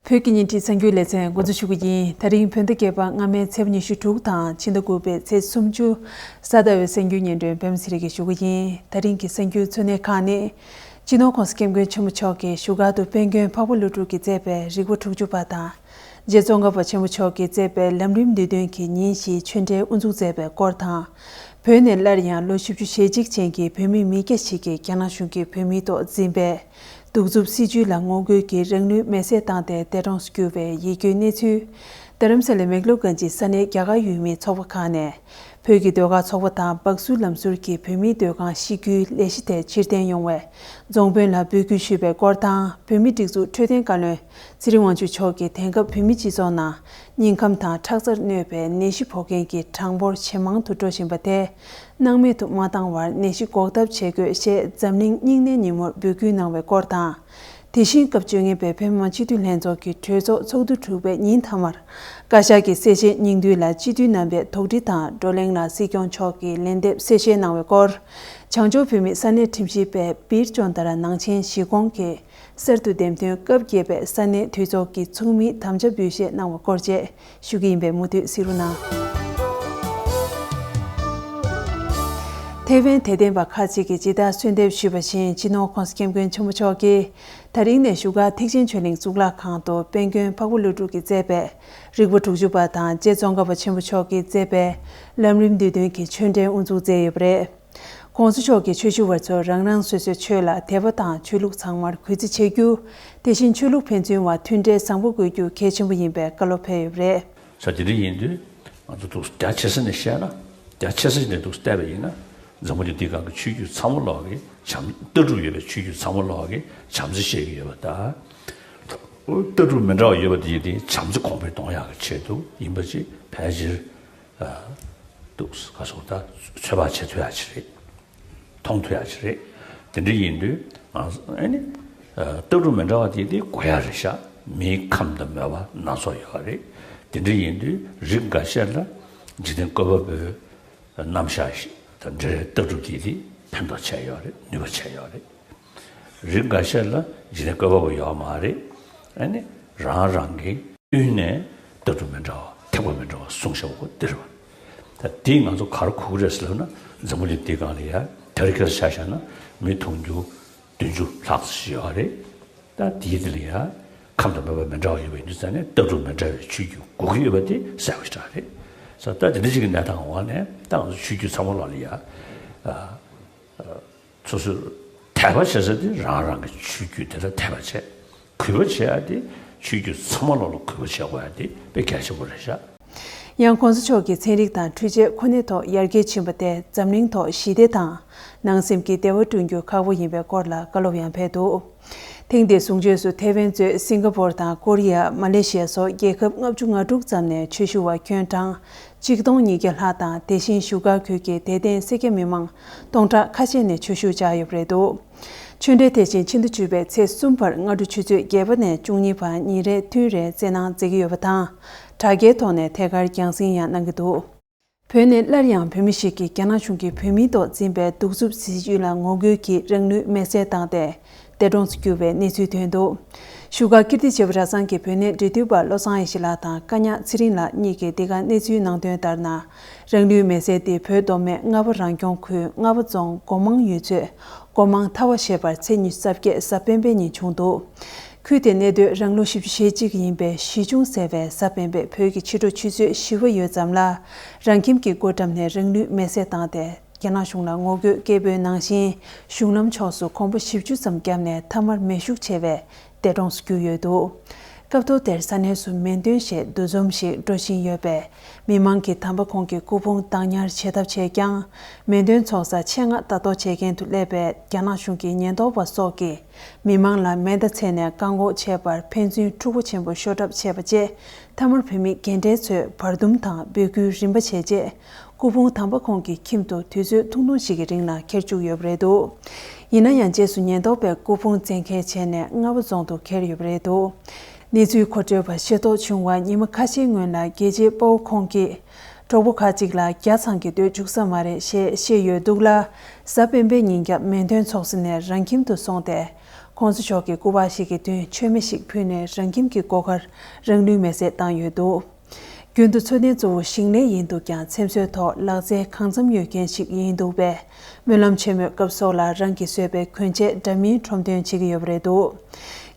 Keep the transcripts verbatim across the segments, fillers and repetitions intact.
བོད་ཀྱི་བརྙན་འཕྲིན་གསར་འགྱུར་ལེ་ཚན་འགོ་འཛུགས་ཞུ་གི་ཡིན། ད་རིང་བོད་ཟླ་བརྒྱད་པ་སྔ་མའི་ཚེས་པ་ཉི་ཤུ་དྲུག་དང་ཕྱི་ཟླ་དགུ་པའི་ཚེས་སུམ་ཅུ། གཟའ་ཟླ་བའི་གསར་འགྱུར་སྙན་སྒྲོན་པད་མ་ཚེ་རིང་གིས་ཞུ་གི་ཡིན། ད་རིང་གི་གསར་འགྱུར་གཙོ་གནད་ཁག་ནི། སྤྱི་ནོར་༸གོང་ས་༸སྐྱབས་མགོན་ཆེན་པོ་མཆོག་གིས་བཞུགས་སྒར་དུ་དཔལ་མགོན་འཕགས་པ་ཀླུ་སྒྲུབ་ཀྱིས་མཛད་པའི་རིག་པ་དྲུག་ཅུ་པ་དང་། རྗེ་ཙོང་ཁ་པ་ཆེན་པོ་མཆོག་གིས་མཛད་པའི་ལམ་རིམ་བསྡུས་དོན་གྱི་ཉིན་བཞིའི་ཆོས་འབྲེལ་དབུ་འཛུགས་མཛད་པའི་སྐོར་དང་། བོད་ནས་སླར་ཡང་ལོ་བཞི་བཅུ་ཞེ་གཅིག་ཅན་གྱི་བོད་མི་མི་སྐྱ་ཞིག་གིས་རྒྱ་ནག་གཞུང་གིས་བོད་མིའི་ཐོག་འཛིན་པའི་གདུག་རྩུབ་སྲིད་བྱུས་ལ་ངོ་རྒོལ་གྱིས་རང་ལུས་མེར་སྲེག་བཏང་སྟེ་འདས་གྲོངས་སུ་གྱུར་བའི་ཡིད་སྐྱོའི་གནས་ཚུལ། རྡ་རམ་ས་ལའི་མེག་ལོར་གྷན་ཇིའི་ས་གནས་རྒྱ་གར་ཡུལ་མིའི་ཚོགས་པ་ཁག་ནས། བོད་ཀྱི་ཟློས་གར་ཚོགས་པ་དང་སྦག་སུ་ལམ་ཟུར་གྱི་བོད་མིའི་ཟློས་གར་གཤིས་རྒྱུད་ལས་གཞི་དེ་ཕྱིར་འཐེན་ཡོང་བའི་རྫོང་དཔོན་ལ་འབོད་སྐུལ་ཞུས་པའི་སྐོར་དང་། བོད་མིའི་སྒྲིག་འཛུགས་འཕྲོད་བསྟེན་བཀའ་བློན་ཚེ་རིང་དབང་ཕྱུག་མཆོག་གིས་དེང་སྐབས་བོད་མིའི་སྤྱི་ཚོགས་ནང་སྙིང་ཁམས་དང་ཁྲག་རྩར་གནོད་པའི་ནད་གཞི་ཕོག་མཁན་གྱི་གྲངས་འབོར་ཇེ་མང་དུ་འགྲོ་བཞིན་པ་དེ་སྣང་མེད་དུ་མ་བཏང་བར་ནད་གཞི་འགོག་ཐབས་བྱེད་དགོས་ཞེས་འཛམ་གླིང་སྙིང་ནད་ཉིན་མོར་འབོད་སྐུལ་གནང་བའི་སྐོར་དང་། དེ་བཞིན་སྐབས་བཅོ་ལྔ་པའི་བོད་མི་མང་སྤྱི་འཐུས་ལྷན་ཚོགས་ཀྱི་གྲོས་ཚོགས་ཚོགས་འདུ་དྲུག་པའི་ཉིན་མཐའ་མར། བཀའ་ཤག་གི་གསལ་བཤད་སྙིང་བསྡུས་ལ་སྤྱི་འཐུས་རྣམ་པས་དོགས་འདྲི་དང་བགྲོ་གླེང་ལ་སྲིད་སྐྱོང་མཆོག་གིས་ལན་འདེབས་གསལ་བཤད་གནང་བའི་སྐོར། བྱང་ཕྱོགས་བོད་མིའི་ས་གནས་ཁྲིམས་ཞིབ་པས་བིར་ཅོན་ཏ་ར་ནང་ཆེན་གཞིས་ཁོངས་ཀྱི་གསར་དུ་འདེམས་ཐོན་སྐབས་བརྒྱད་པའི་ས་གནས་འཐུས་ཚོགས་ཀྱི་ཚོགས་མིའི་དམ་བཅའ་འབུལ་བཞེས་གནང་བའི་སྐོར་བཅས་ཞུ་གི་ཡིན་པས་མུ་མཐུད་གཟིགས་རོགས་གནང་། ཐེ་ཝན་དད་ལྡན་པ་ཁག་ཅིག་གིས་ཇི་ལྟར་གསོལ་འདེབས་ཞུས་པ་བཞིན། སྤྱི་ནོར་༸གོང་ས་༸སྐྱབས་མགོན་ཆེན་པོ་མཆོག་གིས་ད་རིང་ནས་བཞུགས་སྒར་ཐེག་ཆེན་ཆོས་གླིང་གཙུག་ལག་ཁང་དུ་དཔལ་མགོན་འཕགས་པ་ཀླུ་སྒྲུབ་ཀྱིས་མཛད་པའི་རིག་པ་དྲུག་ཅུ་པ་དང་རྗེ་ཙོང་ཁ་པ་ཆེན་པོ་མཆོག་གིས་མཛད་པའི་ལམ་རིམ་བསྡུས་དོན་གྱི་ཆོས་འབྲེལ་དབུ་འཛུགས་མཛད་ཡོད་པ་རེད། ༸གོང་ས་མཆོག་གིས་ཆོས་ཞུ་བ་ཚོར་རང་རང་སོ་སོའི་ཆོས་ལ་དད་པ་དང་ཆོས་ལུགས་ཚང་མར་གུས་བརྩི་བྱེད་རྒྱུ། དེ་བཞིན་ཆོས་ལུགས་ཕན་ཚུན་བར་མཐུན་འབྲེལ་བཟང་པོ་དགོས་རྒྱུ་གལ་ཆེན་པོ་ཡིན་པའི་བཀའ་སློབ་ཕེབས་ཡོད་པ་རེད། ས་དེ་འདྲ་ཡིན་དུས་ང་ཚོ་ཐུགས་རྒྱ་ཆེ་ས་ནས་བཤད་ན། རྒྱ་ཆེ་ས་ནས་འདུག་བལྟས་པ་ཡིན་ན། འཛམ་བུ་གླིང་འདིའི་སྒང་གི་ཆོས་བརྒྱུད་ཚང་མ་ལོག་གི་བྱམས། ལྟ་གྲུབ་ཡོད་པའི་ཆོས་བརྒྱུད་ཚང་མ་ལོག་གི་བྱམས་བརྩེ་བཤད་ཀྱི་ཡོད་པ་དང་། ལྟ་གྲུབ་མི་འདྲ་བ་ཡོད་པ་དེ་ཡིན་དེ་བྱམས་བརྩེ་གོང་འཕེལ་གཏོང་ཡག་གི་ཆེད་དུ་ཡིན་པ་ཅིག་ཕལ་ཆེར། ཨ། འདུག་ག་སོགས་ད་ཚོད་དཔག་བྱེད་ཐུབ་ཡག་ཅིག་རེད། མཐོང་ཐུབ་ཡག་ཅིག་རེད། དེ་འདྲ་ཡིན་དུས་ང་ཨ་ནི། ཨ། ལྟ་གྲུབ་མི་འདྲ་བ་དེ་དེ་དགོས་ཡག་རེད་ཤག་མིའི་ཁམས་དང་མོས་པ་སྣ་ཚོགས་ཡོད་རེད། དེ་འདྲ་ཡིན་དུས་རིགས་འགའ་ཤས་ལ་འཇིག་རྟེན་བཀོད་པ་པོའི་རྣམ་གཞག་ཞིག་དང་འབྲེལ་བའི་ལྟ་གྲུབ་དེ་དེ་ཕན་ཐོགས་ཆེ་ཡོད་རེད། ནུས་པ་ཆེ་ཡོད་རེད། རིགས་འགའ་ཤས་ལ་འཇིག་རྟེན་བཀོད་པ་པོ་ཡོད་མ་རེད། ཨ་ནི་རང་རང་གི་དབུས་ནས་ལྟ་གྲུབ་མི་འདྲ་བ་ཐེག་པ་མི་འདྲ་བ་གསུངས་བཞག་པ་འདི་རེད་པ། ད་དེས་ང་ཚོ་ག་རེ་གོ་གི་རེད་ཟེར་ལབ་ན། འཛམ་བུ་གླིང་འདིའི་སྒང་ལ་ཡ་དེ་རིང་ཁ་སང་ཆ་བཞག་ན་མི་དུང་ཕྱུར་བདུན་ཅུ་ལྷག་ཙམ་ཞིག་ཡོད་རེད། ད་དེའི་དེ་ལ་ཡ་ཁམས་དང་མོས་པ་མི་འདྲ་བ་ཡོད་པ་ཡིན་དུས་ཙང་ནས་ལྟ་གྲུབ་མི་འདྲ་བའི་ཆོས་བརྒྱུད་དགོས་ཀྱི་ཡོད་པ་དེ་གསལ་པོ་ཞེ་དྲག་རེད། ས་ད་དེ་འདྲ་ཞིག་གི་གནས་སྟངས་འོག་ནས་ད་ང་ཚོ་ཆོས་བརྒྱུད་ཚང་མ་ལོག་ལ་ཡ། ཨ། སོ་སོའི་དད་པ་བྱེད་ས་དེ་རང་རང་གི་ཆོས་བརྒྱུད་དེ་ལ་དད་པ་བྱེད། གུས་པ་བྱེད་ཡ་དེ་ཆོས་བརྒྱུད་ཚང་མ་ལོག་ལ་གུས་པ་བྱེད་དགོས་ཡ་དེ་དཔེ་གལ་ཆེན་པོ་རེད་ཤག་ཡང་གོང་ས་མཆོག་གིས་ཚན་རིག་དང་འཕྲུལ་ཆས་ཁོ་ནའི་ཐོག་ཡར་རྒྱས་ཕྱིན་པ་དེ་འཛམ་གླིང་ཐོག་ཞི་བདེ་དང་ནང་སེམས་ཀྱི་བདེ་བ་བསྐྲུན་རྒྱུ་ཁག་པོ་ཡིན་པའི་སྐོར་ལ་བཀའ་སློབ་ཡང་ཕེབས་འདུག་ཐེངས་འདིའི་གསུང་ཆོས་སུ་ཐེ་ཝན་གཙོས་སིང་ག་པོར་དང་ཀོ་རི་ཡ། མ་ལེ་ཤི་ཡ་སོགས་རྒྱལ་ཁབ་ལྔ་བཅུ་ང་དྲུག་ཙམ་ནས་ཆོས་ཞུ་བ་ཁྱོན་གྲངས་གཅིག་སྟོང་ཉིས་བརྒྱ་ལྷག་དང་། དེ་བཞིན་བཞུགས་སྒར་ཁུལ་གྱི་དད་ལྡན་སེར་སྐྱ་མི་མང་སྟོང་ཕྲག་ཁ་ཤས་ནས་ཆོས་ཞུ་བཅར་ཡོད་པ་རེད་འདུག་ཆོས་འབྲེལ་དེ་བཞིན་ཕྱི་ཟླ་བཅུ་པའི་ཚེས་གསུམ་བར་སྔ་དྲོ་ཆུ་ཚོད་བརྒྱད་པ་ནས་བཅུ་གཉིས་བར་ཉིན་རེ་ཐུན་རེ་སྩལ་གནང་མཛད་ཀྱི་ཡོད་པ་དང་། དྲ་རྒྱའི་ཐོག་ནས་ཐད་ཀར་རྒྱང་སྲིང་ཡང་གནང་གི་འདུག་བོད་ནས་སླར་ཡང་བོད་མི་ཞིག་གིས་རྒྱ་ནག་གཞུང་གིས་བོད་མིའི་ཐོག་འཛིན་པའི་གདུག་རྩུབ་སྲིད་བྱུས་ལ་ངོ་རྒོལ་གྱིས་རང་ལུས་མེར་སྲེག་བཏང་སྟེ་འདས་གྲོངས་སུ་གྱུར་བའི་གནས་ཚུལ་ཐོན་འདུག་བཞུགས་སྒར་ཀིརྟི་བྱེས་པ་གྲྭ་ཚང་གི་བོད་གནས་འབྲེལ་མཐུད་པ་བློ་བཟང་ཡེ་ཤེས་ལགས་དང་བཀའ་ཉག་ཚེ་རིང་ལགས་གཉིས་ཀྱིས་འདི་ག་གནས་ཚུལ་གནང་དོན་ལྟར་ན། རང་ལུས་མེར་སྲེག་དེ་བོད་མདོ་སྨད་རྔ་བ་རང་སྐྱོང་ཁུལ་རྔ་བ་རྫོང་སྒོ་མང་ཡུལ་ཚོའི་སྒོ་མང་ཐ་བ་ཞེས་པར་ཚེས་ཉི་ཤུ་རྩ་བརྒྱད་གཟའ་སྤེན་པའི་ཉིན་བྱུང་འདུག་ཁུལ་དེའི་གནས་སྡོད་རང་ལོ་བཞི་བཅུ་ཞེ་གཅིག་ཡིན་པའི་གཞིས་ཆུང་ཟེར་བས་གཟའ་སྤེན་པའི་བོད་ཀྱི་ཕྱི་དྲོ་ཆུ་ཚོད་བཞི་པ་ཡོལ་ཙམ་ལ་རང་ཁྱིམ་གྱི་སྒོ་འགྲམ་ནས་རང་ལུས་མེར་སྲེག་བཏང་སྟེ། རྒྱ་ནག་གཞུང་ལ་ངོ་རྒོལ་སྐད་འབོད་ནང་བཞིན་གཞུང་ལམ་ཕྱོགས་སུ་གོམ་པ་བཞི་བཅུ་ཙམ་བརྒྱབ་ནས་མཐའ་མར་མེ་ཤུགས་ཆེ་བས་འདས་གྲོངས་སུ་གྱུར་ཡོད་འདུག་སྐབས་ཐོག་དེར་ས་གནས་སུ་མེ་འདུན་ཞེས་འདུ་འཛོམས་ཤིག་འགྲོ་བཞིན་ཡོད་པས། མི་མང་གིས་དམ་པ་ཁོང་གི་སྐུ་ཕུང་བདག་ཉར་བྱེད་ཐབས་བྱས་ཀྱང་། མེ་འདུན་ཚོགས་ས་ཆེད་མངགས་ལྟ་རྟོག་བྱེད་མཁན་དུ་སླེབས་པའི་རྒྱ་ནག་གཞུང་གི་ཉེན་རྟོག་པ་སོགས་ཀྱིས་མི་མང་ལ་མེ་མདའ་འཚོལ་ནས་བཀག་འགོག་བྱས་པར་ཕན་ཚུན་འཁྲུག་པ་ཆེན་པོ་ཤོར་གྲབས་བྱས་པ་བཅས། མཐའ་མར་བོད་མི་རྒན་གྲས་ཚོས་བར་འདུམ་དང་འབོད་སྐུལ་རིམ་པ་བྱས་རྗེས། སྐུ་ཕུང་དམ་པ་ཁོང་གི་ཁྱིམ་དུ་དུས་ཚོད་ཐུང་ཐུང་ཞིག་གི་རིང་ལ་འཁྱེར་བཅུག་ཡོད་པ་རེད་འདུག་ཡིན་ན་ཡང་རྗེས་སུ་ཉེན་རྟོག་པས་སྐུ་ཕུང་བཙན་འཁྱེར་བྱས་ནས་རྔ་བ་རྫོང་དུ་འཁྱེར་ཡོད་པ་རེད་འདུག་གནས་ཚུལ་མཁོ་སྤྲོད་པ་ཤེས་རྟོགས་བྱུང་བ་ཉི་མ་ཁ་ཤས་སྔོན་ལ་རྒྱལ་གཅེས་དཔའ་བོ་ཁོང་གིས་གྲོགས་པོ་ཁག་ཅིག་ལ་རྒྱ་ཚང་གིས་སྡོད་བཅུག་ས་མ་རེད་ཞེས་བཤད་ཡོད་འདུག་ལ། གཟའ་སྤེན་པའི་ཉིན་རྒྱབ་མེ་འདུན་ཚོགས་ས་ནས་རང་ཁྱིམ་དུ་སོང་སྟེ། ༸གོང་ས་མཆོག་གི་སྐུ་པར་ཞིག་གི་མདུན་མཆོད་མེ་ཞིག་ཕུལ་ནས་རང་ཁྱིམ་གྱི་སྒོ་ཁར་རང་ལུས་མེར་སྲེག་བཏང་ཡོད་འདུག་རྒྱུན་དུ་འཚོ་རྟེན་གཙོ་བོ་ཞིང་ལས་ཡིན་འདུག་ཀྱང་འཚེམ་བཟོའི་ཐོག་ལག་རྩལ་གང་འཚམ་ཡོད་མཁན་ཞིག་ཡིན་འདུག་པས། སྨོན་ལམ་ཆེན་མོའི་སྐབས་སོགས་ལ་རང་གིས་བཟོས་པའི་གོན་ཆས་འདྲ་མིན་ཁྲོམ་འདོན་བྱེད་ཀྱི་ཡོད་པ་རེད་འདུག་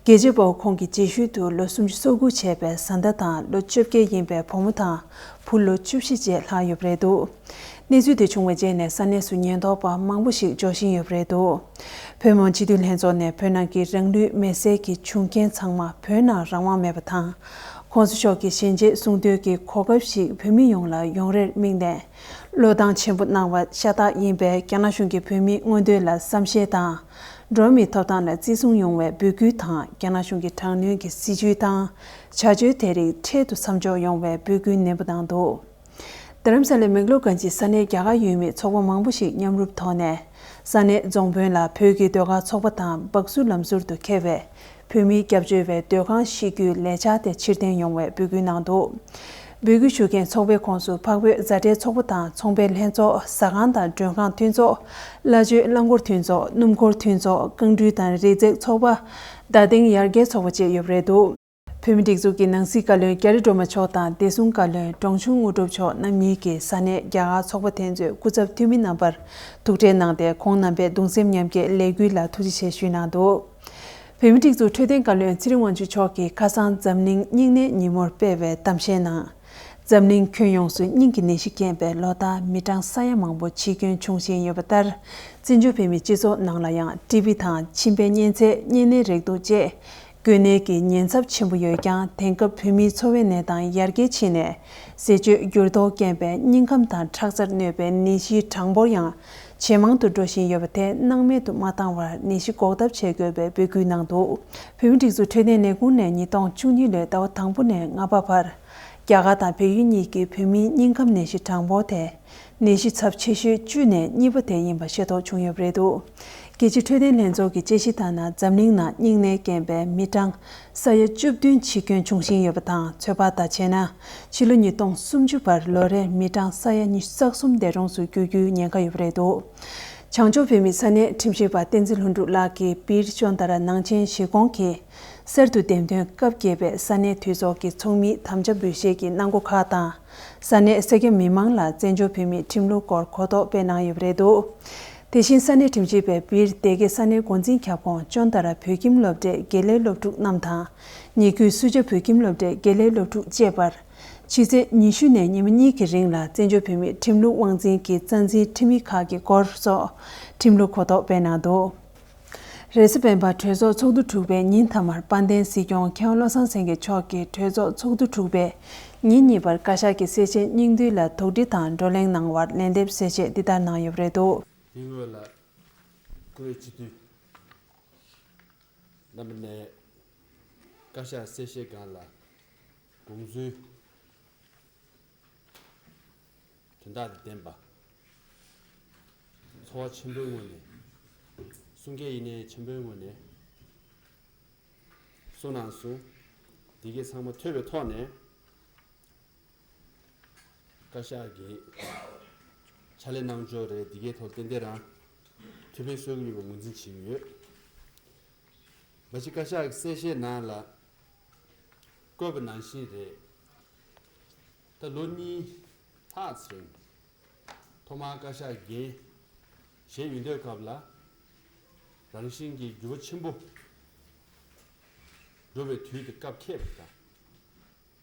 རྒྱལ་གཅེས་དཔའ་བོ་ཁོང་གི་རྗེས་ཤུལ་དུ་ལོ་སུམ་ཅུ་སོ་དགུ་བྱས་པའི་བཟའ་ཟླ་དང་ལོ་བཅོ་བརྒྱད་ཡིན་པའི་བུ་མོ་དང་བུ་ལོ་བཅུ་བཞི་བཅས་ལྷག་ཡོད་པ་རེད་འདུག་གནས་ཚུལ་དེ་བྱུང་བའི་རྗེས་ནས་ས་གནས་སུ་ཉེན་རྟོག་པ་མང་པོ་ཞིག་འབྱོར་བཞིན་ཡོད་པ་རེད་འདུག་བོད་མི་མང་སྤྱི་འཐུས་ལྷན་ཚོགས་ནས་བོད་ནང་གི་རང་ལུས་མེར་སྲེག་གི་བྱུང་རྐྱེན་ཚང་མ་བོད་ནང་རང་དབང་མེད་པ་དང་། ༸གོང་ས་མཆོག་གི་ཞལ་མཇལ་གསུང་ཐོས་ཀྱི་གོ་སྐབས་ཤིག་བོད་མི་ཡོངས་ལ་ཡོང་རེར་དམིགས་ནས། བློས་བཏང་ཆེན་པོ་གནང་བ་ཤ་སྟག་ཡིན་པས། རྒྱ་ནག་གཞུང་གིས་བོད་མིའི་མངོན་འདོད་ལ་བསམ་ཤེས་དང་། འགྲོ་བ་མིའི་ཐོབ་ཐང་ལ་བརྩི་སྲུང་ཡོང་བའི་འབོད་སྐུལ་དང་། རྒྱ་ནག་གཞུང་གི་དྲག་གནོན་གྱི་སྲིད་བྱུས་དང་བྱ་སྤྱོད་དེ་རིགས་འཕྲལ་དུ་མཚམས་འཇོག་ཡོང་བའི་འབོད་སྐུལ་ནན་པོ་གནང་འདུག་རྡ་རམ་ས་ལའི་མེག་ལོར་གྷན་ཇིའི་ས་གནས་རྒྱ་གར་ཡུལ་མི་ཚོགས་པ་མང་པོ་ཞིག་མཉམ་རུབ་ཐོག་ནས། ས་གནས་རྫོང་དཔོན་ལ་བོད་ཀྱི་ཟློས་གར་ཚོགས་པ་དང་སྦག་སུ་ལམ་ཟུར་དུ་འཁེལ་བའི་བོད་མིའི་སྐྱབས་བཅོལ་བའི་སྡོད་ཁང་བཤིག་རྒྱུའི་ལས་འཆར་དེ་ཕྱིར་འཐེན་ཡོང་བའི་འབོད་སྐུལ་གནང་འདུག་འབོད་སྐུལ་ཞུ་མཁན་ཚོགས་པའི་ཁོངས་སུ་འཕགས་བོད་བཟའ་གྲལ་ཚོགས་པ་དང་ཚོང་པའི་ལྷན་ཚོགས། ཟ་ཁང་དང་མགྲོན་ཁང་མཐུན་ཚོགས། གླ་ཆོའི་རླངས་འཁོར་མཐུན་ཚོགས། སྣུམ་འཁོར་མཐུན་ཚོགས། རྐང་འགྲུལ་དང་རི་འཛེག་ཚོགས་པ། བརྡ་སྟེང་ཡར་རྒྱས་ཚོགས་པ་བཅས་ཡོད་པ་རེད་འདུག་བོད་མིའི་སྒྲིག་འཛུགས་ཀྱི་ནང་སྲིད་བཀའ་བློན་རྒྱ་རི་སྒྲོལ་མ་མཆོག་དང་བདེ་སྲུང་བཀའ་བློན་འབྲོང་ཆུང་དངོས་གྲུབ་མཆོག་རྣམ་གཉིས་ཀྱིས་ས་གནས་རྒྱ་གར་ཚོགས་པ་དེ་ཚོའི་སྐུ་ཚབ་འཐུས་མི་རྣམ་པར་ཐུག་འཕྲད་གནང་སྟེ། ཁོང་རྣམ་པའི་གདུང་སེམས་མཉམ་སྐྱེད་ལས་འགུལ་ལ་ཐུགས་རྗེ་ཆེ་ཞུས་གནང་འདུག་བོད་མིའི་སྒྲིག་འཛུགས་འཕྲོད་བསྟེན་བཀའ་བློན་ཚེ་རིང་དབང་ཕྱུག་མཆོག་གིས་ཁ་སང་འཛམ་གླིང་སྙིང་ནད་ཉིན་མོར་སྤེལ་བའི་གཏམ་བཤད་ནང་། འཛམ་གླིང་ཁྱོན་ཡོངས་སུ་སྙིང་གི་ནད་གཞི་རྐྱེན་པས་ལོ་ལྟར་མི་གྲངས་ས་ཡ་མང་པོ་འཆི་སྐྱོན་བྱུང་བཞིན་ཡོད་པ་ལྟར། བཙན་བྱོལ་བོད་མིའི་སྤྱི་ཚོགས་ནང་ལ་ཡང་ཊི་བི་དང་མཆིན་པའི་གཉན་ཚད། གཉན་ནད་རེག་དུག་བཅས་འགོས་ནད་ཀྱི་ཉེན་ཚབས་ཆེན་པོ་ཡོད་ཀྱང་། དེང་སྐབས་བོད་མིའི་འཚོ་བའི་གནས་སྟངས་ཡར་རྒྱས་ཕྱིན་ནས། ཟས་སྤྱོད་འགྱུར་ལྡོག་རྐྱེན་པས་སྙིང་ཁམས་དང་ཁྲག་རྩར་གནོད་པའི་ནད་གཞིའི་གྲངས་འབོར་ཡང་ཇེ་མང་དུ་འགྲོ་བཞིན་ཡོད་པ་དེ་སྣང་མེད་དུ་མ་བཏང་བར་ནད་གཞི་འགོག་ཐབས་བྱེད་དགོས་པའི་འབོད་སྐུལ་གནང་འདུག་བོད་མིའི་སྒྲིག་འཛུགས་འཕྲོད་བསྟེན་ལས་ཁུངས་ནས་ཉིས་སྟོང་བཅུ་གཉིས་ལོའི་ཟླ་བ་དང་པོ་ནས་ལྔ་པ་བར། རྒྱ་གར་དང་བལ་ཡུལ་གཉིས་ཀྱི་བོད་མིའི་སྙིང་ཁམས་ནད་གཞི་གྲངས་འབོར་དེ། ནད་གཞི་ཚབས་ཆེ་ཤོས་བཅུ་ནས་གཉིས་པ་དེ་ཡིན་པ་ཤེས་རྟོགས་བྱུང་ཡོད་པ་རེད་འདུག་རྒྱལ་སྤྱིའི་འཕྲོད་བསྟེན་ལྷན་ཚོགས་ཀྱི་དཔྱད་གཞི་ལྟར་ན། འཛམ་གླིང་ནང་སྙིང་ནད་རྐྱེན་པས་མི་གྲངས་ས་ཡ་བཅུ་བདུན་འཆི་སྐྱོན་བྱུང་བཞིན་ཡོད་པ་དང་། ཚོད་དཔག་ལྟར་བྱས་ན། ཕྱི་ལོ་ཉིས་སྟོང་སུམ་ཅུ་བར་ལོ་རེར་མི་གྲངས་ས་ཡ་ཉི་ཤུ་རྩ་གསུམ་འདས་གྲོངས་སུ་འགྱུར་རྒྱུའི་ཉེན་ཁ་ཡོད་པ་རེད་འདུག་བྱང་ཕྱོགས་བོད་མིའི་ས་གནས་ཁྲིམས་ཞིབ་པ་བསྟན་འཛིན་ལྷུན་གྲུབ་ལགས་ཀྱིས་སྦིར་ཅོན་ཏ་ར་ནང་ཆེན་གཞིས་ཁོངས་ཀྱི་གསར་དུ་འདེམས་ཐོན་སྐབས་བརྒྱད་པའི་ས་གནས་འཐུས་ཚོགས་ཀྱི་ཚོགས་མིའི་དམ་བཅའ་འབུལ་བཞེས་ཀྱི་གནང་སྒོ་ཁག་དང་། ས་གནས་སེར་སྐྱ་མི་མང་ལ་བཙན་བྱོལ་བོད་མིའི་ཁྲིམས་ལུགས་སྐོར་གོ་རྟོགས་སྤེལ་གནང་ཡོད་པ་རེད་འདུག་དེ་བཞིན་ས་གནས་ཁྲིམས་ཞིབ་པས་སྦིར་སྡེ་དགེ་ས་གནས་འགོ་འཛིན་ཁྱབ་ཁོངས་ཅོན་ཏ་ར་བོད་ཁྱིམ་སློབ་གྲྭའི་དགེ་ལས་སློབ་ཕྲུག་རྣམས་དང་། ཉེ་ཁུལ་སུ་ཇཱ་བོད་ཁྱིམ་སློབ་གྲྭའི་དགེ་ལས་སློབ་ཕྲུག་བཅས་པར། ཕྱི་ཚེས་ཉི་ཤུ་ནས་ཉི་མ་གཉིས་ཀྱི་རིང་ལ་བཙན་བྱོལ་བོད་མིའི་ཁྲིམས་ལུགས་དབང་འཛིན་གྱི་རྩ་འཛིན་ཁྲིམས་ཡིག་ཁག་གི་སྐོར་སོགས་ཁྲིམས་ལུགས་གོ་རྟོགས་སྤེལ་གནང་འདུག་རེས་གཟའ་སྤེན་པ་གྲོས་ཚོགས་ཚོགས་འདུ་དྲུག་པའི་ཉིན་མཐའ་མར་དཔལ་ལྡན་སྲིད་སྐྱོང་མཁས་དབང་བློ་བཟང་སེང་གེ་མཆོག་གིས་གྲོས་ཚོགས་ཚོགས་འདུ་དྲུག་པའི་ཉིན་གཉིས་པར་བཀའ་ཤག་གི་གསལ་བཤད་སྙིང་བསྡུས་ལ་དོགས་འདྲི་དང་བགྲོ་གླེང་གནང་བར་ལན་འདེབས་གསལ་བཤད་འདི་ལྟར་གནང་ཡོད་པ་རེད་འདུག་དེ་སྔོན་ལ་བཀུར་འོས་སྤྱི་འཐུས་རྣམ་པ་ནས་བཀའ་ཤག་གསལ་བཤད་སྒང་ལ་དགོངས་ཚུལ་དོན་དག་དང་ལྡན་པ། ཚོར་བ་ཆེན་པོའི་ངོས་ནས། གསུང་སྐད་ཡིན་ནའི་ཆེན་པོའི་ངོས་ནས་གསུངས་གནང་སོང་། འདི་གའི་ཚང་མ་ཐོས་པའི་ཐོག་ནས། བཀའ་ཤག་གིས་ཕྱག་ལས་གནང་ཕྱོགས་རེད། འདི་གའི་ཐོག་ཏན་ཏན་རང་ཐུགས་ཕན་གསོས་ཀྱི་ཡོད་པ་ངོས་འཛིན་བྱེད་ཀྱི་ཡོད། མ་གཞི་བཀའ་ཤག་གི་གསལ་བཤད་ནང་ལ་བཀོད་པ་ནང་བཞིན་རེད། ད་ལོ་གཉིས་ལྷག་ཙམ་རིང་ཐོག་མར་བཀའ་ཤག་འགན་བཞེས་ཡོང་དུས་སྐབས་ལ་རང་བཞིན་གྱིས་འགྱུར་བ་ཆེན་པོ་འགྲོ་བའི་དུས་དེ་སྐབས་འཁེལ་བ་དང་།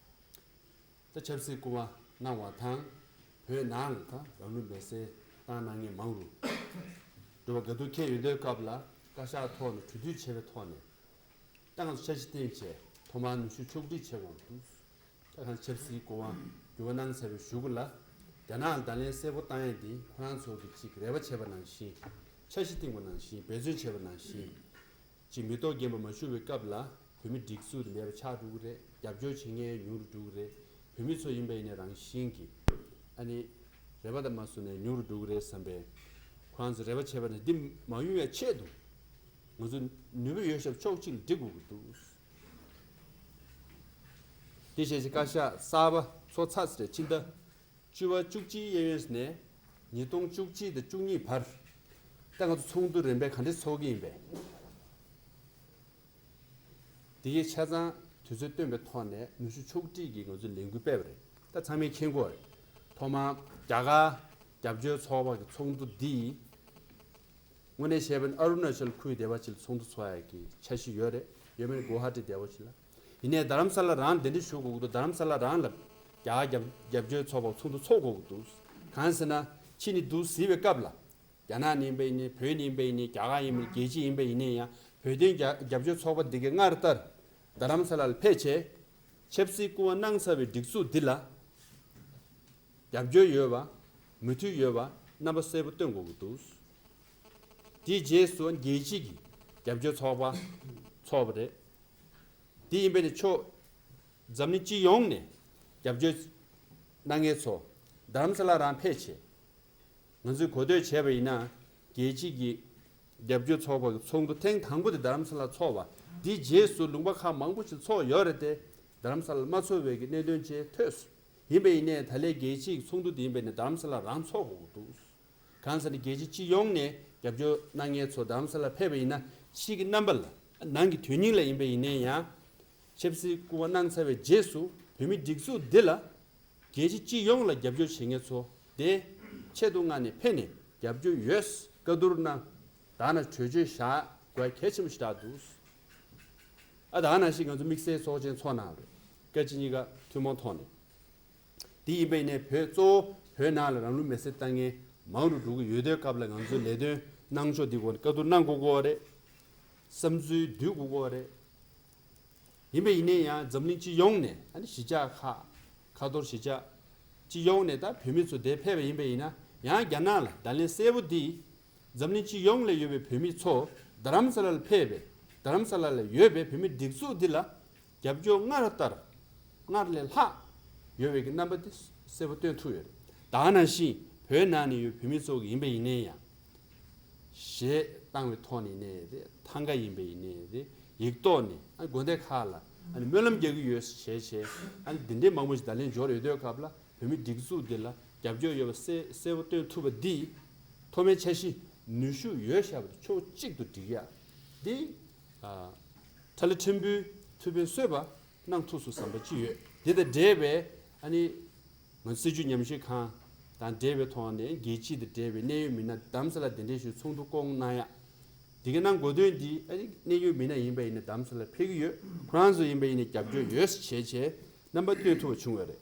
ད་ཆབ་སྲིད་སྐུ་དབང་གནང་བ་དང་། བོད་ནང་ལ་ད་རང་ལུས་མེར་སྲེག་བཏང་གནང་མཁན་མང་རུ་འགྲོ་བ་དགའ་སྡུག་འཁེལ་ཡོང་དུས་སྐབས་ལ། བཀའ་ཤག་ཐོག་ནས་གྲོས་བསྡུར་བྱས་པའི་ཐོག་ནས་ད་ང་ཚོ་འཆར་གཞི་བཏིང་བྱས་ཐོག་མར་ནུས་ཤུགས་ཕྱོགས་སྒྲིག་བྱེད་དགོས་འདུག་ད་གང་ཆབ་སྲིད་སྐུ་དབང་འགྱུར་བ་གནང་ཚར་བའི་གཞུག་གུ་ལ། རྒྱ་ནག་ལ་བརྡ་ལན་གསལ་པོ་བཏང་ཡས་འདི་ཁོ་རང་ཚོ་གིས་ཅིག་རེ་བ་བྱས་པ་ནང་བཞིན། འཆར་གཞི་བཏིང་བ་ནང་བཞིན། འབད་བརྩོན་བྱས་པ་ནང་བཞིན། ཅིག་མི་ཐོག་རྒན་པ་མ་བཞུགས་པའི་སྐབས་ལ་བོད་མི་སྒྲིག་འཛུགས་དེ་མེད་པ་ཆགས་འགྲོ་གི་རེད། རྒྱབ་སྐྱོར་བྱེད་མཁན་ཉུང་རུ་འགྲོ་གི་རེད། བོད་མི་ཚོ་ཡིན་པ་ཡིན་ནའི་རང་བཞིན་གྱིས་ཨ་ནི་རེ་བ་དང་མ་བཟུང་ནས་ཉུང་རུ་འགྲོ་གི་རེད་བསམ་པས། ཁོ་རང་ཚོ་རེ་བ་བྱས་པ་ནི་འདི་མ་ཡོང་བའི་ཆེད་དུ་ང་ཚོ་ནུས་པ་ཡོད་ཤོས་ཕྱོགས་གཅིག་ལ་སྒྲིག་དགོས་ཀྱི་འདུག་དེ་བྱས་ཙང་བཀའ་ཤག་གསར་པ་ཚོགས་ཚར་ཚེ་རེད། ཕྱི་ཟླ་བཅུ་པ་བཅུ་གཅིག་གཡས་གཡོན་ནས་ཉིས་སྟོང་བཅུ་གཅིག་དང་བཅུ་གཉིས་བར་ད་ང་ཚོ་ཚོགས་འདུ་རིམ་པས་ག་འདྲས་ཚོགས་ཀྱི་ཡིན་པས། དེ་གའི་ཆ་ཚང་དུས་ཚོད་བཏོན་པའི་ཐོག་ནས་ནུས་ཤུགས་ཕྱོགས་སྒྲིག་གིས་ང་ཚོས་ལས་འགུལ་སྤེལ་བ་རེད། ད་ཚང་མས་མཁྱེན་གྱི་ཡོད་རེད། ཐོག་མར་རྒྱ་གར་རྒྱབ་སྐྱོར་ཚོགས་པ་གི་ཚོགས་འདུ་འདི་དངོས་གནས་བཤད་པ་ན་ཨ་རུ་ན་ཅལ་ཁུལ་སྡེ་བ་ཅིག་ལ་ཚོགས་འདུ་ཚོགས་ཡག་གི་འཆར་གཞི་ཡོད་རེད། ཡོད་མེད་གོ་ཧ་ཊི་སྡེ་བ་ཅིག་ལ། ཡིན་ནའི་རྡ་རམ་ས་ལ་རང་གདན་འདྲེན་ཞུ་དགོས་ཀྱི་འདུག་རྡ་རམ་ས་ལ་རང་ལ་རྒྱ་གར་རྒྱབ་རྒྱབ་སྐྱོར་ཚོགས་པ་ཚོགས་འདུ་ཚོགས་དགོས་ཀྱི་འདུག་གང་ཟེར་ན་ཕྱི་ནས་འདུག་ཟེར་བའི་སྐབས་ལ། རྒྱ་ནག་ནས་ཡིན་པ་ཡིན་ནའི་བོད་ནས་ཡིན་པ་ཡིན་ནའི་རྒྱ་གར་ཡིན་པ་རྒྱལ་སྤྱི་ཡིན་པ་ཡིན་ནའི་ཡང་བོད་དོན་རྒྱ་རྒྱབ་སྐྱོར་ཚོགས་པ་འདི་གའི་སྔར་ལྟར་རྡ་རམ་ས་ལ་ལ་ཕེབས་བྱས་ཆབ་སྲིད་སྐུ་དབང་གནང་ཚར་བའི་སྒྲིག་འཛུགས་འདི་ལ་རྒྱབ་སྐྱོར་ཡོད་པ་མོས་མཐུན་ཡོད་པ་རྣམ་པ་གསལ་པོ་སྟོན་དགོས་ཀྱི་འདུག་དེའི་རྗེས་སུ་རྒྱལ་སྤྱི་གི་རྒྱབ་སྐྱོར་ཚོགས་པ་ཚོགས་པ་རེད། དེ་ཡིན་པས་ནི་ཕྱོགས་འཛམ་གླིང་སྤྱི་ཡོངས་ནས་རྒྱབ་སྐྱོར་གནང་མཁན་ཚོ་རྡ་རམ་ས་ལ་རང་ཕེབས་བྱས། ང་ཚོས་གོ་ཐོས་བྱས་པ་ཡིན་ན་རྒྱལ་སྤྱི་གི་རྒྱབ་སྐྱོར་ཚོགས་པ་གི་ཚོགས་འདུ་ཐེངས་དང་པོ་དེ་རྡ་རམ་ས་ལ་ཚོགས་པ་དེའི་རྗེས་སུ་ལུང་པ་ཁག་མང་པོ་ཞིག་ཚོགས་ཡོད་རེད་དེ། རྡ་རམ་ས་ལ་མ་ཚོགས་པའི་གི་གནད་དོན་ཅིག་ཐོས་སོང་། ཡིན་པ་ཡིན་ནའི་ད་ལན་རྒྱལ་སྤྱིའི་ཚོགས་འདུ་དེ་ཡིན་པ་ཡིན་ན་རྡ་རམ་ས་ལ་རང་ཚོགས་དགོས་ཀྱི་འདུག་གང་ཟེར་ན་རྒྱལ་སྤྱི་སྤྱི་ཡོངས་ནས་རྒྱབ་སྐྱོར་གནང་མཁན་ཚོ་རྡ་རམ་ས་ལ་ཕེབས་པ་ཡིན་ན་ཕྱིའི་གི་རྣམ་པ་ལ་ནང་གི་དོན་སྙིང་ལ་ཡིན་པ་ཡིན་ནའི་ཡང་། ཆབ་སྲིད་སྐུ་དབང་གནང་ཚར་བའི་རྗེས་སུ་བོད་མིའི་སྒྲིག་འཛུགས་འདི་ལ་རྒྱལ་སྤྱི་སྤྱི་ཡོངས་ལ་རྒྱབ་སྐྱོར་བྱེད་མཁན་ཚོ་དེ་ཆེད་དུ་མངགས་ནས་ཕེབས་ནས་རྒྱབ་སྐྱོར་ཡོད། བཀའ་བསྡུར་གནང་། ད་ནང་གྲོས་ཆོད་བཞག་དགོས་གལ་ཆེན་པོ་ཞིག་རག་འདུག་ཨ་ད་ནང་བཞིན་ང་ཚོ་དམིགས་བསལ་ཚོགས་ཆེན་ཚོགས་གནང་རེད། བཀའ་སྤྱི་གཉིས་ཀ་ཐུན་མོང་ཐོག་ནས། དེ་ཡིན་པ་ཡིན་ནའི་བོད་གཙོ་བོ་བོད་ནང་ལ་རང་ལུས་མེར་སྲེག་བཏང་མཁན་མང་རུ་འགྲོ་གི་ཡོད་དུས་སྐབས་ལ་ང་ཚོས་ལས་དོན་གནང་ཕྱོགས་འདི་སྐོར་ནས་བཀའ་བསྡུར་གནང་དགོས་ཀྱི་ཡོད་རེད། བསམ་ཚུལ་བསྡུ་དགོས་ཀྱི་ཡོད་རེད། ཡིན་པ་ཡིན་ནའི་ཡང་འཛམ་གླིང་སྤྱི་ཡོངས་ནས་ཨ་ནི་གཞིས་ཆགས་ཁག་ཁ་ཐོར་གཞིས་ཆགས་སྤྱི་ཡོངས་ནས་ད་བོད་མི་ཚོ་དེར་ཕེབས་པ་ཡིན་པ་ཡིན་ན་ཡང་རྒྱ་ནག་ལ་བརྡ་ལན་གསལ་པོ་འདི། འཛམ་གླིང་སྤྱི་ཡོངས་ལ་ཡོད་པའི་བོད་མི་ཚོ་རྡ་རམ་ས་ལ་ལ་ཕེབས་པའི་རྡ་རམ་ས་ལ་ལ་ཡོད་པའི་བོད་མི་སྒྲིག་འཛུགས་འདི་ལ་རྒྱབ་སྐྱོར་སྔར་ལྟར་སྔར་ལས་ལྷག་ཡོད་པའི་གི་རྣམ་པ་འདི་གསལ་པོ་སྟོན་ཐུབ་ཡོད་རེད། ད་ནང་བཞིན་བོད་ནང་ནས་ཡོད་བོད་མི་ཚོ་གི་ཡིན་པ་ཡིན་ནའི་ཡང་གཞས་བཏང་བའི་ཐོག་ནས་ཡིན་ནའི་རེད། ཐང་ག་ཡིན་པ་ཡིན་ནའི་རེད། ཡིག་ཐོག་ནས་ཨ་དགོན་སྡེ་ཁག་ལ་ཨ་ནི་སྨོན་ལམ་རྒྱག་གི་ཡོད་ཞེས་བྱས་ཨ་ནི་འདི་འདྲའི་མང་པོ་ཞིག་བརྡ་ལན་འབྱོར་ཡོད་དུས་སྐབས་ལ་བོད་མི་སྒྲིག་འཛུགས་འདི་ལ་རྒྱབ་སྐྱོར་ཡོད་པ་གསལ་གསལ་པོ་སྟོན་ཐུབ་པ་འདི་ཐོག་མའི་འཆར་གཞི་ནུས་ཤུགས་ཡོད་བཞག་པ་ཕྱོགས་གཅིག་ཏུ་སྒྲིག་ཡ་འདི་ཨ་ཁྲ་ལ་ཕྲན་བུའི་ཐུགས་ཕན་གསོས་པ་གནང་ཐུབ་སོང་བསམ་པ་ཅིག་ཡོད། འདི་དང་འབྲེལ་བའི་ཨ་ནི་ང་ཚོ་སྲིད་བྱུས་ཉམས་ཞིབ་ཁང་དང་འབྲེལ་བའི་ཐོག་ནས་རྒྱལ་སྤྱི་དང་འབྲེལ་བའི་གནད་ཡོད་མི་སྣ་རྡ་རམ་ས་ལ་གདན་འདྲེན་ཞུས་ཚོགས་འདུ་སྐོང་གནང་ཡ། དེ་ག་ནང་གོ་དོན་འདི་ཨ་ནི་གནད་ཡོད་མི་སྣ་ཡིན་པ་ཡིན་ན་རྡ་རམ་ས་ལ་ཕེབས་ཀྱི་ཡོད། ཁོ་རང་ཚོ་ཡིན་པ་ཡིན་ན་རྒྱབ་སྐྱོར་ཡོད་ཟེར་བྱས་བྱས་རྣམ་པ་སྟོན་ཐུབ་པ་བྱུང་བ་རེད།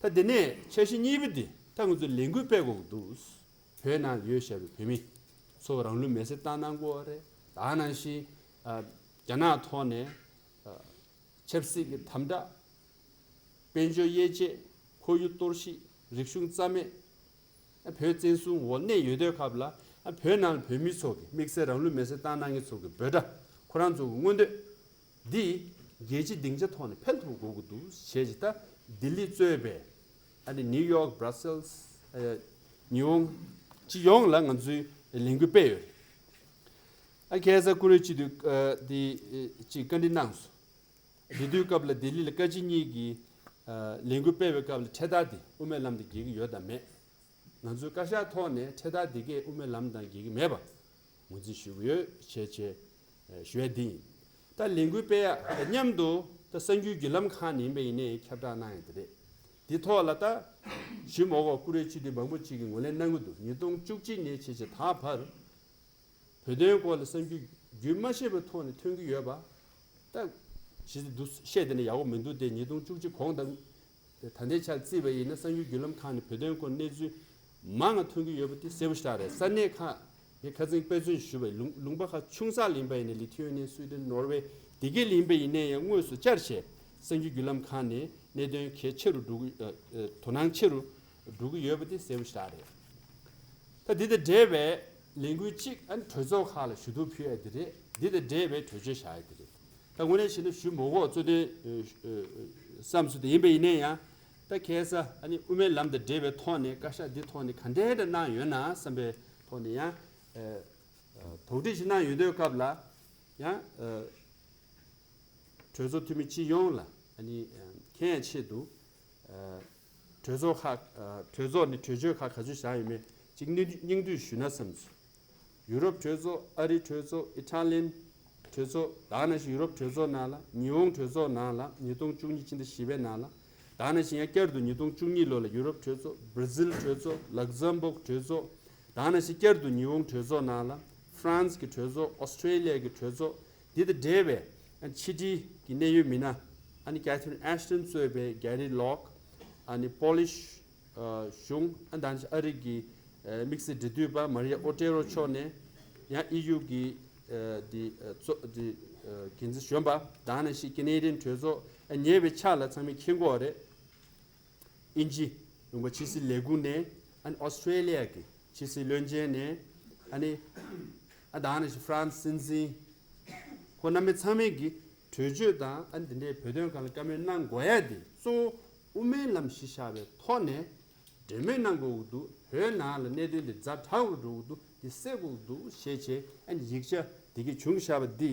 ད་དེ་ནས་འཆར་གཞི་གཉིས་པ་འདི་ད་ང་ཚོས་ལས་འགུལ་སྤེལ་དགོས་ཀྱི་འདུག་བོད་ནང་ཡོད་བཞག་པའི་བོད་མི་ཚོ་རང་ལུས་མེར་སྲེག་བཏང་གནང་དགོས་པ་རེད། ད་ནང་བཞིན་ཨ་རྒྱ་ནག་ཐོག་ནས་ཨ་ཆབ་སྲིད་ཀྱི་དམ་དྲག་དཔལ་འབྱོར་དབྱེ་འབྱེད། ཁོར་ཡུག་གཏོར་བཤིག་རིག་གཞུང་རྩ་མེད། ཨ་བོད་བཙན་བཟུང་འོག་གནས་ཡོད་དུས་སྐབས་ལ་ཨ་བོད་ནང་ལ་བོད་མི་ཚོ་གི་དམིགས་བསལ་རང་ལུས་མེར་སྲེག་བཏང་གནང་མཁན་ཚོ་གི་འབོད་སྒྲ་ཁོ་རང་ཚོ་གི་མངོན་འདོད་འདི་རྒྱལ་སྤྱིའི་སྡིངས་ཆ་ཐོག་ནས་འཕེལ་ཐུབ་དགོས་ཀྱི་འདུག་ཞེས་ཀྱི་ད་ལྡི་ལི་གཙོས་པའི་ཨ་ནི་ནིའུ་ཡོག Brussels ཨ་ཉི་ཧོང་སྤྱི་ཡོངས་ལ་ང་ཚོས་ལས་འགུལ་སྤེལ་ཡོད། ཨ་ཁ་སང་བཀུར་འོས་སྤྱི་འཐུས་ཨ་དེ་ཨ་ཅིག་བཀའ་འདྲི་གནང་སོང་། དེ་དུས་སྐབས་ལ་ལྡི་ལི་ལ་བཀའ་སྤྱི་གཉིས་ཀྱིས་ཨ་ལས་འགུལ་སྤེལ་བའི་སྐབས་ལ་འཕྲེད་དར་དེ་དབུ་མའི་ལམ་དང་འགལ་གྱི་ཡོད་དམ་མེད། ང་ཚོའི་བཀའ་ཤག་ཐོག་ནས་འཕྲེད་དར་དེ་གས་དབུ་མའི་ལམ་དང་འགལ་གྱི་མེད་པ་ངོས་འཛིན་ཞུ་གི་ཡོད་བྱས་བྱས་ཨ་ཞུ་ཡ་འདི་ཡིན། ད་ལས་འགུལ་སྤེལ་ཡ་དང་མཉམ་དུ་ད་གསར་འགྱུར་བརྒྱུད་ལམ་ཁག་ནས་ཡིན་པ་ཡིན་ནའི་ཁྱབ་བསྒྲགས་གནང་ཡ་དེ་རེད། འདི་ཐོག་ལ་ད་ཞུ་མ་དགོས་བཀུར་འོས་སྤྱི་འཐུས་མང་པོ་ཅིག་གིས་ངོས་ལེན་གནང་གི་འདུག་ཉིས་སྟོང་བཅུ་གཅིག་ནས་བྱས་བྱས་ད་བར་བོད་དོན་སྐོར་ལ་གསར་འགྱུར་རྒྱུན་མ་ཆད་པའི་ཐོག་ནས་ཐོན་གྱི་ཡོད་པ། ད་ཞེས་འདུག་བཤད་དེ་ནི་ཡག་པོ་མི་འདུག་སྟེ། ཉིས་སྟོང་བཅུ་གཅིག་གོང་དང་ད་ལྟའི་ཆར་བརྩིས་པ་ཡིན་ན་གསར་འགྱུར་བརྒྱུད་ལམ་ཁག་ནས་བོད་དོན་སྐོར་གནས་ཚུལ་མང་ང་ཐོན་གྱི་ཡོད་པ་དེ་གསལ་པོ་ཞིག་རེད། ས་གནས་ཁག་ངས་ཁ་སང་དཔེ་མཚོན་ཞུས་པ་ཡིན། ལུང་ལུང་པ་ཁག་ཆུང་ས་ལ་ཡིན་པ་ཡིན་ན་ལི་ཐི་ཝེ་ནི་ཡ། སུའི་ཌེན། ནོར་ཝེ་དེ་གའི་ལ་ཡིན་པ་ཡིན་ནའི་ཡང་དངོས་སུ་བཅར་བྱས་གསར་འགྱུར་བརྒྱུད་ལམ་ཁག་ནས་གནད་དོན་གལ་ཆེ་རུ་འགྲོ་གི་ཨ་ཨ་དོ་སྣང་ཆེ་རུ་འགྲོ་གི་ཡོད་པ་དེ་གསལ་པོ་ཞིག་རེད། ད་འདི་དང་འབྲེལ་བའི་ལས་འགུལ་གཅིག་ཨ་ནི་གྲོས་ཚོགས་ཁག་ལ་ཞུ་གཏུག་ཕུལ་ཡ་དེ་རེད། འདི་དང་འབྲེལ་བའི་གྲོས་ཆོད་བཞག་ཡ་དེ་རེད། ད་དངོས་གནས་བྱས་ན་ཞུ་མ་དགོས་གཙོ་དོན་ཨ་ཨ་བསམ་ཚུལ་དེ་ཡིན་པ་ཡིན་ན་ཡང་ད་ཁ་སང་ཨ་ནི་དབུ་མའི་ལམ་དང་འབྲེལ་བའི་ཐོག་ནས་བཀའ་ཤག་འདི་ཐོག་ནས་ག་འདྲས་འདྲ་གནང་ཡོད་ན་བསམ་པའི་ཐོག་ནས་ཡང་ཨ་ཨ་དོགས་འདྲི་ཞིག་གནང་ཡོད་དུས་སྐབས་ལ་ཡང་ཨ་གྲོས་ཚོགས་འཐུས་མི་སྤྱི་ཡོངས་ལ་ཨ་ནི་ཨ་མཁྱེན་ཡ་ཆེད་དུ། ཨ་གྲོས་ཚོགས་ཁག་ཨ་གྲོས་ཚོགས་ནས་གྲོས་ཆོད་ཁག་ག་ཚོད་བཞག་ཡོད་མེད་ཅིག་སྙིང་བསྡུས་ཞུས་ན་བསམ་སོང་། ཡུ་རོབ་གྲོས་ཚོགས། ཨ་རིའི་གྲོས་ཚོགས། ཨི་ཊ་ལི་ཡན་གྲོས་ གྲོས་ཚོགས། ད་ག་ནང་བཞིན་ཡུ་རོབ་གྲོས་ཚོགས་ནང་ལ། ཉི་ཧོང་གྲོས་ཚོགས་ནང་ལ། ཉིས་སྟོང་བཅུ་གཉིས་ཕྱི་ཟླ་བཞི་པའི་ནང་ལ། ད་ག་ནང་བཞིན་ཡང་བསྐྱར་དུ་ཉིས་སྟོང་བཅུ་གཉིས་ལོ་ལ་ཡུ་རོབ་གྲོས་ཚོགས། སྦྲ་ཟིལ་གྲོས་ཚོགས། ལག་ཛམ་བོག་གྲོས་ཚོགས། ད་ག་ནང་བཞིན་བསྐྱར་དུ་ཉི་ཧོང་གྲོས་ཚོགས་ནང་ལ། ཧྥ་རན་སི་གི་གྲོས་ཚོགས། ཨོ་སི་ཁྲེ་ལི་ཡ་གི་གྲོས་ཚོགས། འདི་དང་འབྲེལ་བའི་ཕྱི་དྲིལ་གྱི་གནད་ཡོད་མི་སྣ། ཨ་ནི་ཀེ་ཐི་རིན་ཨེ་ཤི་ཊོན་གཙོས་པའི་གྷེ་རི་ལོག་ཨ་ནི་པོ་ལིཤ་གཞུང་། ཨ་ནི་ད་ནི་ཨ་རི་གི་དམིགས་བསལ་འབྲེལ་མཐུད་པ་མ་རི་ཡ་ཨོ་ཏེ་རོ་མཆོག་ནས། ཡང་ཨི་ཡུ་གི་འདི་གཙོ་འདི་འགན་འཛིན་གཞོན་པ། ད་ནང་བཞིན་ཀེ་ནེ་ཌི་ཡན་གྲོས་ཚོགས། ཉེ་བའི་ཆར་ལ་ཚང་མས་མཁྱེན་གྱི་ཡོད་རེད། དབྱིན་ཇི་ལུང་པ་ཕྱི་སྲིད་ལས་ཁུངས་ནས། ཨ་ནི་ཨོ་སི་ཁྲེ་ལི་ཡ་གི་ཕྱི་སྲིད་བློན་ཆེན་ནས། ཨ་ནི་ཨ་ད་ནང་བཞིན་ཧྥ་རན་སི་སྲིད་འཛིན། ཁོང་རྣམ་པ་ཚང་མས་ཀྱི་གྲོས་ཆོད་དང་། ཨ་ནི་འདི་འདྲའི་བོད་དོན་སྒང་ལ་བཀའ་མོལ་གནང་དགོས་ཡ་དེ་གཙོ་བོ་དབུ་མའི་ལམ་གཞི་བཞག་པའི་ཐོག་ནས་འབྲེལ་མོལ་གནང་དགོས་ཀྱི་འདུག་བོད་ནང་ལ་གནད་དོན་དེ་ཛ་དྲག་ཏུ་འགྲོ་གི་འདུག་དེ་སེལ་དགོས་ཀྱི་འདུག་ཞེས་བྱས། ཨ་ནི་ཡིག་ཆ་དེ་གའི་བྱུང་བཞག་པ་འདི་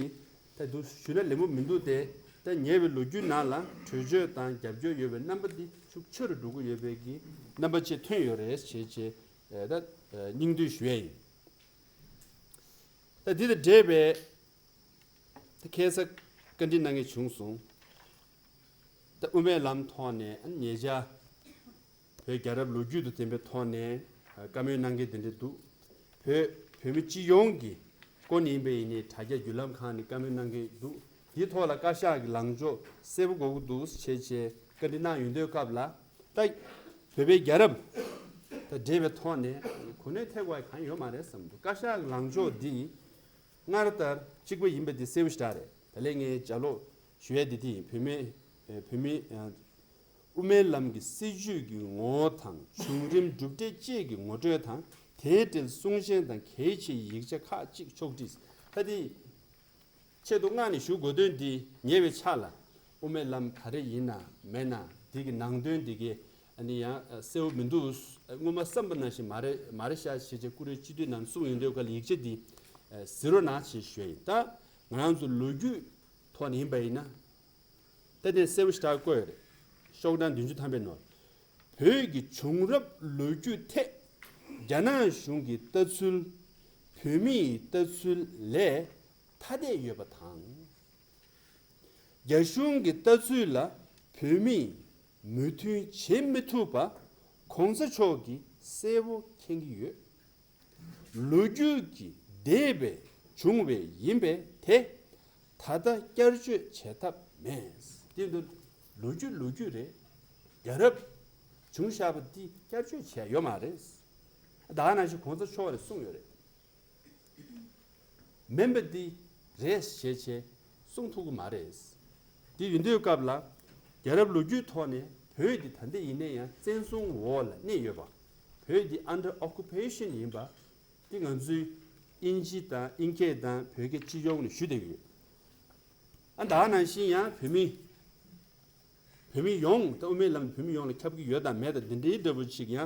ད་དུང་ཞུས་ན་ལེགས་པོ་མི་འདུག་སྟེ། ད་ཉེ་བའི་ལོ་རྒྱུས་ནང་ལ་གྲོས་ཆོད་དང་རྒྱབ་སྐྱོར་ཡོད་པའི་རྣམ་པ་འདི་ཤུགས་ཆེ་རུ་འགྲོ་གི་ཡོད་པའི་གི་རྣམ་པ་ཅིག་ཐོན་ཡོད་རེད་ཞེས་བྱས། ཨེ་ད་ཨེ་སྙིང་བསྡུས་ཞུ་ཡས་ཡིན། ད་འདི་དང་འབྲེལ་བའི་ད་ཁ་སང་བཀའ་འདྲི་གནང་མཁན་བྱུང་སོང་། ད་དབུ་མའི་ལམ་ཐོག་ནས་ཉེ་ཆར་བོད་རྒྱལ་རབས་ལོ་རྒྱུས་དང་ལྡན་པའི་ཐོག་ནས་བཀའ་མོལ་གནང་མཁན་དེ་འདྲ་འདུག་བོད་བོད་མི་སྤྱི་ཡོངས་ཀྱི་སྐོར་ནས་ཡིན་པ་ཡིན་ནའི་དྲ་རྒྱ་བརྒྱུད་ལམ་ཁག་ནས་བཀའ་མོལ་གནང་མཁན་འདུག་དེའི་ཐོག་ལ་བཀའ་ཤག་གི་ལངས་ཕྱོགས་གསལ་པོ་དགོས་ཀྱི་འདུག་བྱས་བྱས་བཀའ་འདྲི་གནང་ཡོང་དུས་སྐབས་ལ། ད་བོད་པའི་རྒྱལ་རབས་དང་འབྲེལ་བའི་ཐོག་ནས་གོ་གནས་ཐེབས་དགོས་གང་ཡོད་མ་རེད་བསམ་འདུག་བཀའ་ཤག་གི་ལངས་ཕྱོགས་འདི་སྔར་ལྟར་གཅིག་པ་ཡིན་པ་འདི་གསལ་པོ་ཞེ་དྲག་རེད། ད་ལན་ངས་ལྗགས་ཀློག་ཞུ་ཡས་འདི་འདི་ཡིན། བོད་མི་བོད་མི་དབུ་མའི་ལམ་གྱི་སྲིད་བྱུས་ཀྱི་ངོ་བོ་དང་བྱུང་རིམ་གྲུབ་འབྲས་བཅས་ཀྱི་ངོ་སྤྲོད་དང་། དེའི་འབྲེལ་གསུང་བཤད་དང་གལ་ཆེའི་ཡིག་ཆ་ཁག་ཅིག་ཕྱོགས་བསྒྲིགས། ད་དེ་ཆེད་དུ་མངགས་ནས་ཞུ་དགོས་དོན་འདི། ཉེ་བའི་ཆར་ལ་དབུ་མའི་ལམ་ག་རེ་ཡིན་ན་མེད་ན་འདི་གི་ནང་དོན་འདི་གའི་ཨ་ནི་ཡང་གསལ་པོ་མི་འདུག་སྔོན་མ་བསམ་པ་ནང་བཞིན་མ་རེད་མ་རེད་ཤག་ཞེས་བྱས་ཀུ་རེ་སྤྱི་འཐུས་ནང་གསུངས་ཡོང་དུས་སྐབས་ལ་ཡིག་ཆ་འདི་གཟིགས་རོགས་གནང་ཞེས་ཞུ་ཡ་ཡིན། ད་ང་རང་ཚོ་ལོ་རྒྱུས་ཐོག་ནས་ཡིན་པ་ཡིན་ན། ད་དེ་གསལ་པོ་ཞེ་དྲག་བཀོད་ཡོད་རེད། ཤོག་གྲངས་བདུན་ཅུ་ཐམ་པའི་ནང་། བོད་ཀྱི་བྱུང་རབས་ལོ་རྒྱུས་ཐད་རྒྱ་ནག་གཞུང་གི་ལྟ་ཚུལ་བོད་མིའི་ལྟ་ཚུལ་ལས་ཐ་དད་ཡོད་པ་དང་། རྒྱ་གཞུང་གི་ལྟ་ཚུལ་ལ་བོད་མིས་མོས་མཐུན་བྱེད་མི་ཐུབ་པ་གོང་ས་མཆོག་གིས་གསལ་པོ་མཁྱེན་གྱི་ཡོད། ལོ་རྒྱུས་ཀྱི་འདས་པའི་བྱུང་བའི་ཡིན་པས་དེ་ད་ལྟ་བསྐྱར་བཅོས་བྱེད་ཐབས་མེད། དེ་འདི་ལོ་རྒྱུས་ལོ་རྒྱུས་རེད། རྒྱལ་རབས་བྱུང་བཞག་པ་འདི་བསྐྱར་བཅོས་བྱས་ཡོད་མ་རེད། ད་ག་ནང་བཞིན་གོང་ས་མཆོག་རེད་གསུངས་ཡོད་རེད། མིན་པ་འདི་རེད་ཞེས་བྱས་གསུང་ཐུབ་ཀྱི་མ་རེད། དེ་ཡིན་དུས་སྐབས་ལ་རྒྱལ་རབས་ལོ་རྒྱུས་ཐོག་ནས་བོད་འདི་ད་ལྟ་ཡིན་ན་ཡང་བཙན་བཟུང་འོག་ལ་གནས་ཡོད་པ། བོད་འདི་under occupation ཡིན་པ། འདི་ང་ཚོའི་དབྱིན་ཇི་དང་དབྱིན་སྐད་དང་བོད་སྐད་སྤྱི་ཡོངས་ནས་ཞུ་བསྡད་ཀྱི་ཡོད། ཨ་ད་ག་ནང་བཞིན་ཡང་བོད་མི་བོད་མི་ཡོངས་ད་དབུ་མའི་ལམ་བོད་མི་ཡོངས་ལ་ཁྱབ་ཀྱི་ཡོད་དང་མེད་དང་འདི་འདྲའི་འདྲ་པོ་ཅིག་ཡང་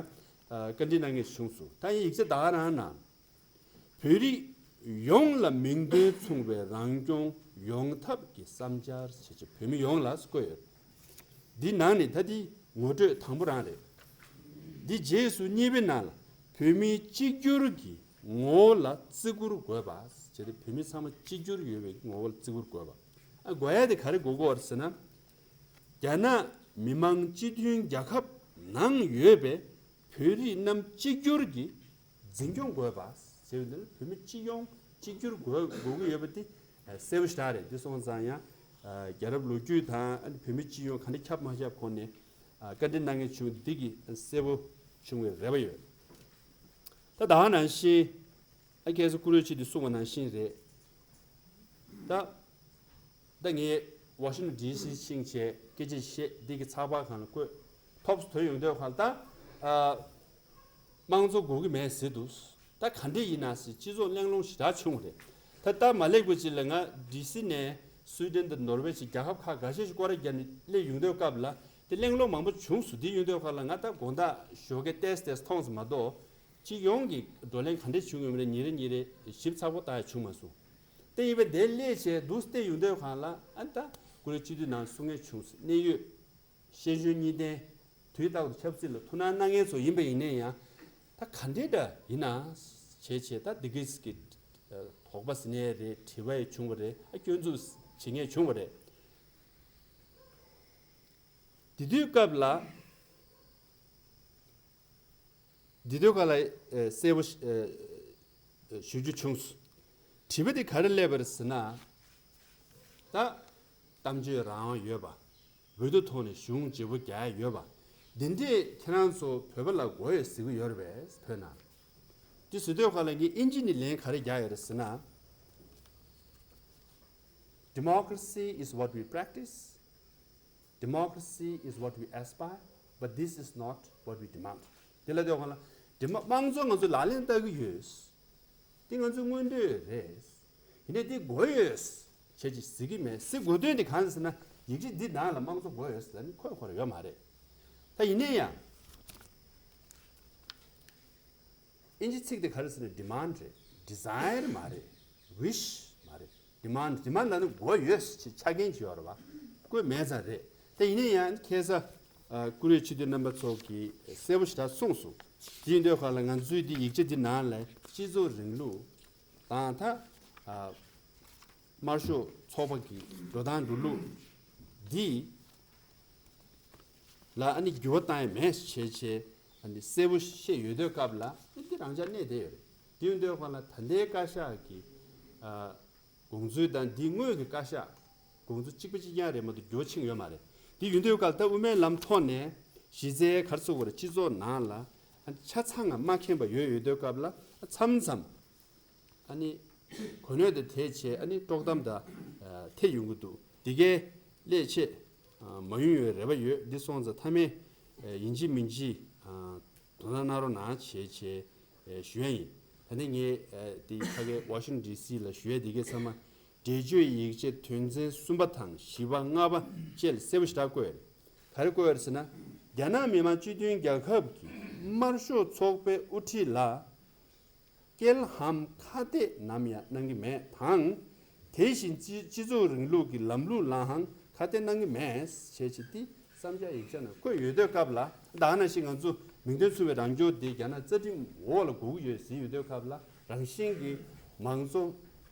ཨ་བཀའ་འདྲི་གནང་མཁན་བྱུང་སོང་། ད་ཡིན་ཡིག་ཆ་ད་ག་རང་ནང་། བོད་རིགས་ཡོངས་ལ་མིང་དོན་མཚུངས་པའི་རང་སྐྱོང་ཡོང་ཐབས་ཀྱི་བསམ་འཆར་བྱས་བྱས་བོད་མི་ཡོངས་ལ་བཀོད་ཡོད། འདི་ནང་ནས་ད་འདི་ངོ་སྤྲོད་དང་པོ་རང་རེད། འདི་རྗེས་སུ་གཉིས་པའི་ནང་ལ་བོད་མིའི་གཅིག་གྱུར་གྱི་ངོ་བོ་ལ་བརྩི་བཀུར་དགོས་པ། བྱས་ཏེ་བོད་མི་ཚང་མ་གཅིག་གྱུར་ཡོད་པའི་ངོ་བོ་ལ་བརྩི་བཀུར་དགོས་པ། ཨ་དགོས་ཡ་དེ་ག་རེ་དགོས་ཀྱི་ཡོད་རེད་ཟེར་ན། རྒྱ་ནག་མི་དམངས་སྤྱི་མཐུན་རྒྱལ་ཁབ་ནང་ཡོད་པའི་བོད་རིགས་རྣམས་གཅིག་གྱུར་གྱིས་འཛིན་སྐྱོང་དགོས་པ་ཟེར་བའི་འདི་ལ་བོད་མི་སྤྱི་ཡོངས་གཅིག་གྱུར་དགོས་དགོས་ཀྱི་ཡོད་པ་དེ་གསལ་པོ་ཞེ་དྲག་རེད། འདི་སོང་ཙང་ཡང་རྒྱལ་རབས་ལོ་རྒྱུས་དང་བོད་མི་སྤྱི་ཡོངས་ག་འདྲ་ཁྱབ་མ་ཁྱབ་སྐོར་ནས་བཀའ་འདྲི་གནང་མཁན་བྱུང་འདི་གི་གསལ་པོ་བྱུང་བའི་རེ་བ་ཡོད། ད་ད་ག་ནང་བཞིན། ཨ་ཁྱེད་ཚོ་ཀུ་རེ་ཆེ་དེ་གསུངས་པ་ནང་བཞིན་རེད། ད་ད་ངས་ཝ་ཤིང་ཊོན་ཌི་སི་ཕྱིན་བྱས་སྐད་ཆ་བཤད་འདི་གི་ཚགས་པར་སྒང་ལ་བཀོད་ཐོབ་ཐོན་ཡོང་དུས་སྒང་ལ་ད་ཨ་དམངས་གཙོ་དགོས་ཀྱི་མེད་ཟེར་འདུག་ད་ག་འདྲས་ཡིན་ན་ཟེར་སྤྱི་ཚོགས་གླེང་སློང་ཞེ་དྲག་བྱུང་བ་རེད། ད་ད་མ་སླེབས་པ་ཅིག་ལ་ང་ཌི་སི་ནས་སུའི་ཌེན་དང་ནོར་ཝེ་ཅིག་རྒྱལ་ཁབ་ཁག་འགའ་ཤས་ཤིག་སྐོར་ར་རྒྱག་ནས་སླེབས་ཡོང་དུས་སྐབས་ལ་དེ་གླེང་སློང་མང་པོ་བྱུང་སོང་། དེ་ཡོང་དུས་སྒང་ལ་ང་ད་དགོང་དག་ཞོགས་ཀས་ཏོག་ཙམ་ཏོག་ཙམ་མཐོང་ཙམ་མ་གཏོགས། སྤྱི་ཡོངས་ཀྱི་བགྲོ་གླེང་ག་འདྲས་བྱུང་ཡོད་མེད་ཉིན་རེ་ཉིན་རེ་ཞིབ་ཚགས་པོ་ལྟ་ཡ་བྱུང་མ་སོང་། དེ་ཡིན་པས་དེ་སླེབས་བྱས་འདུག་སེ་བལྟས་ཡོང་དུས་སྒང་ལ་ཨ་ནི་ད་ཀུ་རེ་སྤྱི་འཐུས་ནང་གསུང་མཁན་བྱུང་སོང་། གནད་ཡོད་ཤེས་འཇོན་གཉིས་ལྡན་དུས་རྟག་ཏུ་ཆབ་སྲིད་ལ་ཐུགས་སྣང་གནང་མཁན་ཚོ་ཡིན་པ་ཡིན་ན་ཡང་ད་ག་འདྲས་འདྲ་ཡིན་ན་བྱས་བྱས་ད་འདི་གིས་ཀྱི་ དོགས་པ་ཟིན་ཡས་རེད། དྲི་བ་ཡི་བྱུང་བ་རེད། ཨ་སྐྱོན་འཛུགས་བྱེད་མཁན་བྱུང་བ་རེད། དེ་དུས་སྐབས་ལ། འདི་དུས་ག་ལ་ཨེ་གསལ་པོ་ཞུ་ཨེ་ཞུ་རྒྱུ་བྱུང་སོང་། དྲི་བ་འདི་ག་རེ་སླེབས་པ་རེད་ཟེར་ན། ད་གཏམ་བརྗོད་རང་དབང་ཡོད་པ། འོས་བསྡུ་ཐོག་ནས་གཞུང་བརྗེ་པོ་རྒྱག་ཡ་ཡོད་པ། འདི་འདྲས་ཁྱེད་རང་ཚོ་བོད་པ་ལ་དགོས་ཡོད་ཟེར་གི་ཡོད་རེད་པས་བོད་ནང་། འདི་ཟེར་དུས་ག་ལ་ངས་ཨིན་ཇི་ནས་ལན་ག་རེ་རྒྱག་ཡོད་རེད་ཟེར་ན། Democracy is what we practice. Democracy is what we aspire, but this is not what we demand. དེ་ལ་དེ་གང་ལ་དེ་མ་དམངས་གཙོ་ང་ཚོ་ལག་ལེན་བསྟར་གི་ཡོད། དེ་ང་ཚོའི་མངོན་འདོད་རེད། ཡིན་ནའི་དེ་དགོས་ཡོད་བྱས་ཀྱི་ཟེར་གི་མེད། ཟེར་དགོས་དོན་དེ་གང་ཟེར་ན། ཡིག་ཆ་འདི་ནང་ལ་དམངས་གཙོ་དགོས་ཡོད་ཟེར་ནི་ཁོ་ཁོ་ར་ཡོད་མ་རེད། ད་ཡིན་ནའི་ཡང་། ཨིན་ཇི་ཚིག་དེ་ག་རེ་ཟེར་ན་demand རེད། desire མ་རེད། wish མ་རེད། demand demand ལ་ནི་དགོས་ཡོད་ཅེས་ཆ་རྐྱེན་ཅིག་ཡོད་རེད་བ། དགོས་མེད་ཙང་རེད། དེ་ཡིན་ན་ཡང་ཁ་སང་ཨ་བཀུར་འོས་སྤྱི་འཐུས་རྣམ་པ་ཚོ་གིས་གསལ་པོ་ཞེ་དྲག་གསུངས་སོང་། དེ་ཡིན་དུས་ག་ལ་ང་ཚོའི་འདི་ཡིག་ཆ་འདི་ནང་ལ་སྤྱི་ཚོགས་རིང་ལུགས་དང་ད་ཨ་དམར་ཤོག་ཚོགས་པ་གི་འགྲོ་སྟངས་འགྲོ་ལུགས་འདི་ལ་ཨ་ནི་འགྱུར་བ་བཏང་ཡ་མེད་བྱས་བྱས་ཨ་ནི་གསལ་པོ་བཤད་ཡོད་དུས་སྐབས་ལ་ཨ་ནི་འདི་རང་འཇགས་གནས་བསྡད་ཡོད་རེད། དེ་ཡིན་དུས་ག་ལ་ད་ལྟའི་བཀའ་ཤག་གི་ཨ་དགོངས་ཚུལ་དང་འདི་སྔོན་གྱི་བཀའ་ཤག་དགོངས་ཚུལ་གཅིག་པ་གཅིག་རྐྱང་རེད་མ་གཏོགས་འགྱུར་བ་ཕྱིན་ཡོད་མ་རེད། དེ་ཡིན་དུས་ག་ལ་ད་དབུ་མའི་ལམ་ཐོག་ནས་གཞི་རྩའི་ག་རེ་ཟེར་དགོས་རེད། སྤྱི་ཚོགས་ནང་ལ་ཨ་ནི་ཆ་ཚང་ང་མ་མཁྱེན་པ་ཡོད་ཡོད་དུས་སྐབས་ལ་ཨ་མཚམས་མཚམས། ཨ་ནི། གོ་གནས་དེ་དེ་བྱས་ཨ་ནི་དཀྲོག་གཏམ་དང་ཐེ་ཡོང་གི་འདུག་དེ་གའི་སླད་ཆེད་མ་ཡོང་ཡོད་རེ་བ་ཡོད། འདི་སོང་ཙང་མཐའ་མའི་ཡིན་གཅིག་མིན་གཅིག་དོ་སྣང་གནང་རོགས་གནང་བྱས་བྱས་ཞུ་ཡ་ཡིན། ད་ནི་ངས་དེ་ཕ་གའི་ཝ་ཤིང་ཊོན་ཌི་སི་ལ་ཞུ་ཡ་དེ་གའི་ཚང་མ་འགྲེལ་བརྗོད་ཡིག་ཆའི་དོན་ཚན་གསུམ་པ་དང་བཞི་པ་ལྔ་པ་བཅས་ལ་གསལ་པོ་ཞེ་དྲག་བཀོད་ཡོད། ག་རེ་བཀོད་ཡོད་ཟེར་ན། རྒྱ་ནག་མི་དམངས་སྤྱི་མཐུན་རྒྱལ་ཁབ་ཀྱི་དམར་ཤོག་ཚོགས་པའི་དབུ་ཁྲིད་ལ། སྐྱེལ་འམ་ཁ་གཏད་ནམ་ཡང་གནང་གི་མེད་དང་། དེ་བཞིན་སྤྱི་སྤྱི་ཚོགས་རིང་ལུགས་ཀྱི་ལམ་ལུགས་ལའང་ཁ་གཏད་གནང་གི་མེད་ཅེས་བྱས་ཏེ་བསམ་འཆར་ཡིག་ཆ་ནང་བཀོད་ཡོད་དུས་སྐབས་ལ། ད་ག་ནང་བཞིན་ང་ཚོ་མིང་དོན་མཚུངས་པའི་རང་སྐྱོང་དེ་རྒྱ་ནག་རྩ་ཁྲིམས་འོག་ལ་དགོས་ཀྱི་ཡོད་ཟེར་ཡོད་དུས་སྐབས་ལ། རང་བཞིན་གྱིས་མང་གཙོ་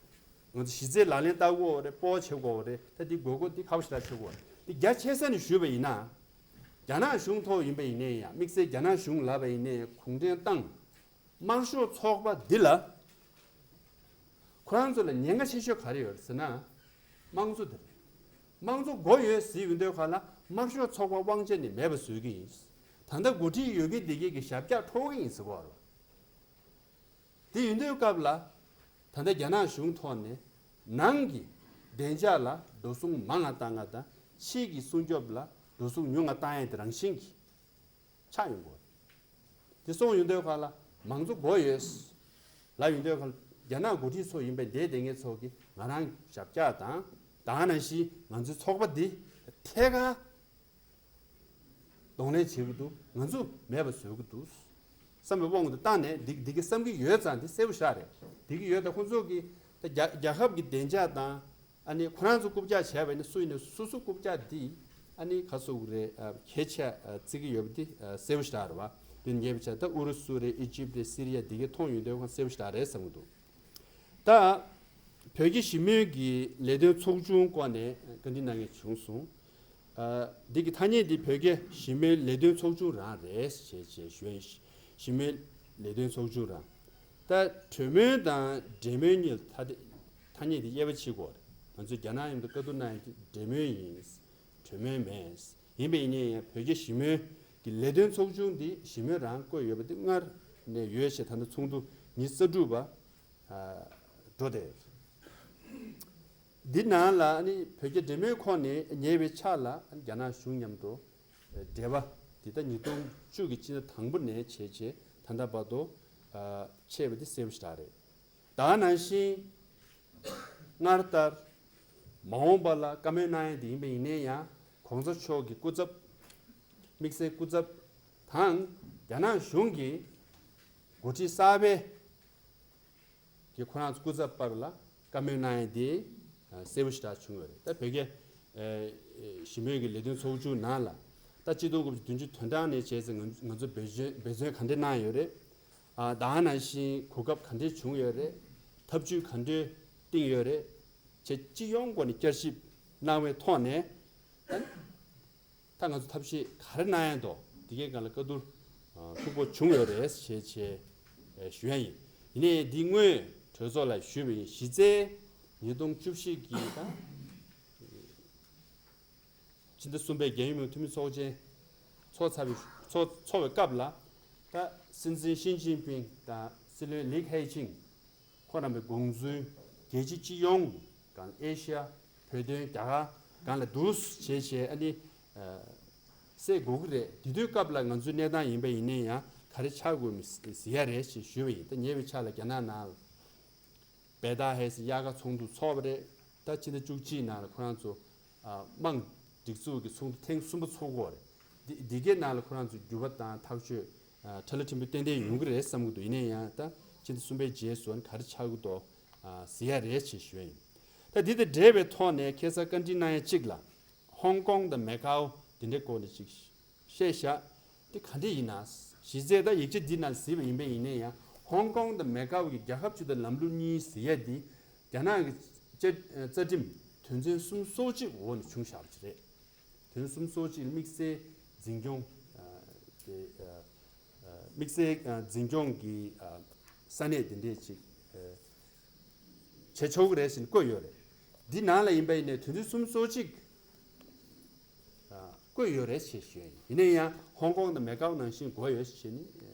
ང་ཚོ་གཞི་རྩའི་ལག་ལེན་བསྟར་དགོས་རེད། སྤོ་བོ་བྱེད་དགོས་རེད། ད་འདི་དགོས་མཁོ་འདི་ཁག་པོ་ཞེ་དྲག་ཆེ་དགོས་རེད། འདི་རྒྱ་ཆེ་ས་ནས་ཞུས་པ་ཡིན་ན། རྒྱ་ནག་གཞུང་ཐོག་ཡིན་པ་ཡིན་ནའི་ཡང་། དམིགས་བསལ་རྒྱ་ནག་གཞུང་ལབ་པ་ཡིན་ནའི་གུང་ཁྲན་ཏང་དམར་ཤོག་ཚོགས་པ་འདི་ལ་ཁོ་རང་ཚོ་ལ་ཉེན་ཁ་ཆེ་ཤོས་ག་རེ་ཡོད་ཟེར་ན། དམངས་གཙོ་དེ་རེད། དམངས་གཙོ་དགོས་ཡོད་ཟེར་ཡོང་དུས་ག་ལ་དམར་ཤོག་ཚོགས་པ་དབང་ཆ་ནི་མེད་པ་བཟོ་གི་ཡིན། ད་ལྟ་འགོ་ཁྲིད་ཡོད་ཀྱི་འདི་གས་ཀྱི་ཞབས་བཀྱག་འཕྲོག་གི་ཡིན་ཟེར་གོ་རེད། དེ་ཡིན་དུས་སྐབས་ལ། ད་ལྟ་རྒྱ་ནག་གཞུང་ཐོག་ནས་ནང་གི་བདེ་འཇགས་ལ་འགྲོ་སོང་མང་ང་བཏང་ང་དང་། ཕྱི་གི་སྲུང་སྐྱོབ་ལ་འགྲོ་སོང་ཉུང་ང་བཏང་ཡས་དེ་རང་བཞིན་གྱིས་ཆགས་ཡོང་གི་ཡོད། དེ་སོང་ཡོང་དུས་ག་ལ་མང་གཙོ་དགོས་ཡོད་ལབ་ཡོང་དུས་ག་ལ། རྒྱ་ནག་འགོ་ཁྲིད་ཚོ་ཡིན་པའི་འདས་དེ་ངེད་ཚོ་གི་ང་རང་ཞབས་བཀྱག་དང་། ད་ག་ནང་བཞིན་ང་ཚོའི་ཚོགས་པ་འདི་ཐད་ཀར་གདོང་ལེན་བྱེད་ཀྱི་འདུག་ང་ཚོ་མེད་པ་བཟོ་གི་འདུག་བསམ་པའི་དབང་དུ་བཏང་ནས་འདི་འདི་གི་བསམ་གྱི་ཡོད་ཙང་འདི་གསལ་པོ་ཞིག་རེད། འདི་གི་ཡོད་ད་ཁོང་ཚོ་གི་ད་རྒྱ་རྒྱལ་ཁབ་ཀྱི་བདེ་འཇགས་དང་། ཨ་ནི་ཁོ་རང་ཚོ་རྐུབ་བཀྱག་བྱས་པ་ཡིན་ན། སུ་ཡིན་ན་སུ་སུ་རྐུབ་བཀྱག་འདི་ཨ་ནི་ག་ཟེར་དགོས་རེད། ཨ་གལ་ཆེ་ཨ་བརྩི་གི་ཡོད་པ་འདི་ཨ་གསལ་པོ་ཞིག་རེད་བ། འདི་ཉེ་བའི་ཆར་ད་ཨུ་རུ་སུ་རེད། ཨི་ཇིབ་རེད། སི་རི་ཡ་འདི་གའི་མཐོང་ཡོང་དུས་ཁོང་གསལ་པོ་ཞིག་རེད་བསམ་གྱི་འདུག་ད་བོད་རྒྱ་ཞི་མོལ་གྱི་ལས་དོན་ཚོགས་ཆུང་སྐོར་ནས་བཀའ་འདྲི་གནང་མཁན་བྱུང་སོང་། ཨ་འདི་གི་ཐ་སྙད་འདི་བོད་རྒྱ་ཞི་མོལ་ལས་དོན་ཚོགས་ཆུང་རང་རེད་ཅེས་ཅེས་ཞུ་ཡིན། ཞི་མོལ་ལས་དོན་ཚོགས་ཆུང་རང་། ད་གྲོས་མོལ་དང་འབྲེལ་མོལ་གཉིས་ཐ་དེ་ཐ་སྙད་འདི་དབྱེ་བ་ཕྱེ་དགོས་རེད། ང་ཚོས་རྒྱ་ནག་མཉམ་དུ་བཀའ་བསྡུར་གནང་ཡག་གི་འབྲེལ་མོལ་ཡིན། གྲོས་མོལ་མེད། ཡིན་པ་ཡིན་ནའི་ཡང་བོད་རྒྱ་ཞི་མོལ་གྱི་ལས་དོན་ཚོགས་ཆུང་འདི་ཞི་མོལ་རང་བསྐོས་ཡོད་པ་འདི་སྔར་ནས་ཡོད་ཅེས། ད་ལྟ་ཚོགས་འདུ་ཉི་ཤུ་རྩ་དྲུག་པ་འགྲོ་བསྡད་ཡོད། འདི་ནང་ལ་ནི་བོད་རྒྱ་འབྲེལ་མོལ་ཁོངས་ནས་ཉེ་བའི་ཆར་ལ་རྒྱ་ནག་གཞུང་མཉམ་དུ་འབྲེལ་བ་འདི་ད་ཉིས་སྟོང་བཅུ་གི་སྤྱི་ཟླ་དང་པོ་ནས་བྱས་བྱས་ད་ལྟ་བར་དུ་ཆད་པ་འདི་གསལ་པོ་ཞེ་དྲག་རེད། ད་ག་ནང་བཞིན་སྔར་ལྟར་མ་འོངས་པ་ལ་བཀའ་མོལ་གནང་ཡས་དེ་ཡིན་པ་ཡིན་ནའི་ཡང་། གོང་ས་མཆོག་གི་སྐུ་ཚབ། དམིགས་བསལ་སྐུ་ཚབ་དང་རྒྱ་ནག་གཞུང་གི་འགོ་ཁྲིད་གསར་པའི་གི་ཁོ་རང་ཚོ་སྐུ་ཚབ་བར་ལ་བཀའ་མོལ་གནང་ཡས་དེ་གསལ་པོ་ཞེ་དྲག་བྱུང་ཡོད་རེད། ད་བོད་རྒྱ་ཞི་མོལ་གྱི་ལས་དོན་ཚོགས་ཆུང་ནང་ལ་ད་གཅིག་སྟོང་དགུ་བརྒྱ་བདུན་ཅུ་དོན་གྲངས་ནས་བྱས་ཙང་ང་ང་ཚོ་འབད་བརྩོན་འབད་བརྩོན་ག་འདྲས་གནང་ཡོད་རེད། ཨ་ད་ག་ནང་བཞིན་གོ་སྐབས་ག་འདྲས་བྱུང་ཡོད་རེད། ཐབས་ཇུས་ག་འདྲའི་བཏིང་ཡོད་རེད། བྱས་སྤྱི་ཡོངས་སྒོ་ནས་བསྐྱར་ཞིབ་གནང་བའི་ཐོག་ནས། ད་ང་ཚོ་ཐབས་ཤེས་ག་རེ་གནང་ཡ་འདུག་འདི་གའི་སྒང་ལ་བཀའ་བསྡུར་ལྷུག་པོ་བྱུང་ཡོད་རེད་ཞེས་བྱས་ཞུ་ཡ་ཡིན། ཡིན་ནའི་འདི་སྔོན་གྲོས་ཚོགས་ལ་ཞུས་པ་ཡིན། གཞི་རྩའི་ཉིས་སྟོང་བཅུ་བཞི་གི་ད་ཕྱི་ཟླ་གསུམ་པའི་རྒྱལ་ཡོངས་མི་དམངས་འཐུས་མི་ཚོགས་ཆེན་ཚོགས་ཚར་བའི་ཚོགས་ཚོགས་པའི་སྐབས་ལ། ད་སྲིད་འཛིན་ཞི་ཅིན་ཕིང་དང་སྲིད་བློན་ལི་ཁེ་ཆིང་ཁོ་རྣམ་པའི་དགོངས་ཚུལ་རྒྱལ་སྤྱི་སྤྱི་ཡོངས་སྒང་ཨེ་ཤ་ཡ། བོད་དོན། རྒྱ་གར་སྒང་ལ་འདུག་བྱས་བྱས་ཨ་ནི་གསལ་དགོས་ཀྱི་རེད། དེ་དུས་སྐབས་ལ་ང་ཚོའི་གནས་སྟངས་ཡིན་པ་ཡིན་ན་ཡང་ག་རེ་ཆགས་དགོས་མིན་གཟིགས་ཡ་རེད་ཅེས་ཞུས་པ་ཡིན། ད་ཉེ་བའི་ཆར་ལ་རྒྱ་ནག་ནང་ལ་བེ་ཏཱ་ཧེ་སི་དབྱར་ཁ་ཚོགས་འདུ་ཚོགས་པ་རེད། ད་ཕྱི་ཟླ་བཅུ་གཅིག་ནང་ལ་ཁོ་རང་ཚོ་ཨ་དམངས་སྒྲིག་འཛུགས་ཀྱི་ཚོགས་འདུ་ཐེངས་གསུམ་པ་ཚོགས་ཀྱི་ཡོད་རེད། འདི་འདི་གའི་ནང་ལ་ཁོ་རང་ཚོ་འགྱུར་བ་དང་ཐག་གཅོད་ཨ་ཕྲ་ལ་ཕྲན་བུ་ཏན་ཏན་ཡོང་གི་རེད་བསམ་གྱི་འདུག་ཡིན་ན་ཡང་ད་ཕྱི་ཟླ་གསུམ་པའི་རྗེས་སུ་ག་རེ་ཆགས་ཀྱི་འདུག་ཨ་གཟིགས་ཡ་རེད་ཅེས་ཞུ་ཡ་ཡིན། ད་འདི་དང་འབྲེལ་བའི་ཐོག་ནས་ཁ་སང་བཀའ་འདྲི་གནང་ཡ་གཅིག་ལ། ཧོང་ཀོང་དང་མེ་ཀའོ་འདི་འདྲའི་སྐོར་ནས་ཅིག་བཤད་བཞག་འདི་ག་འདྲ་ཡིན་ན། གཞི་རྩའི་ད་ཡིག་ཆ་འདི་ནང་གཟིགས་པ་ཡིན་པ་ཡིན་ན་ཡང་ཧོང་ཀོང་དང་མེ་ཀའོ་གི་རྒྱལ་ཁབ་སྤྱི་དང་ལམ་ལུགས་གཉིས་ཟེར་ཡ་འདི་རྒྱ་ནག་གི་བཅའ་རྩ་ཁྲིམས་དོན་ཚན་སུམ་ཅུ་སོ་གཅིག་འོག་ནས་བྱུང་བཞག་པ་ཅིག་རེད། དོན་ཚན་སུམ་ཅུ་སོ་གཅིག་དམིགས་བསལ་འཛིན་སྐྱོང་ཨ་དེ་ཨ་དམིགས་བསལ་འཛིན་སྐྱོང་གི་ཨ་ས་གནས་དེ་འདྲས་ཅིག་ཨ་བྱེད་ཆོག་གི་རེད་ཟེར་ནས་བཀོད་ཡོད་རེད། འདི་ནང་ལ་ཡིན་པ་ཡིན་ནའི་དོན་ཚན་སུམ་ཅུ་སོ་གཅིག་ཨ་བཀོད་ཡོད་རེད་ཅེས་ཞུས་ཡིན། ཡིན་ན་ཡང་ཧོང་ཀོང་དང་མེ་ཀའོ་ནང་བཞིན་དགོས་ཡོད་ཅེས་ནི་ཨ་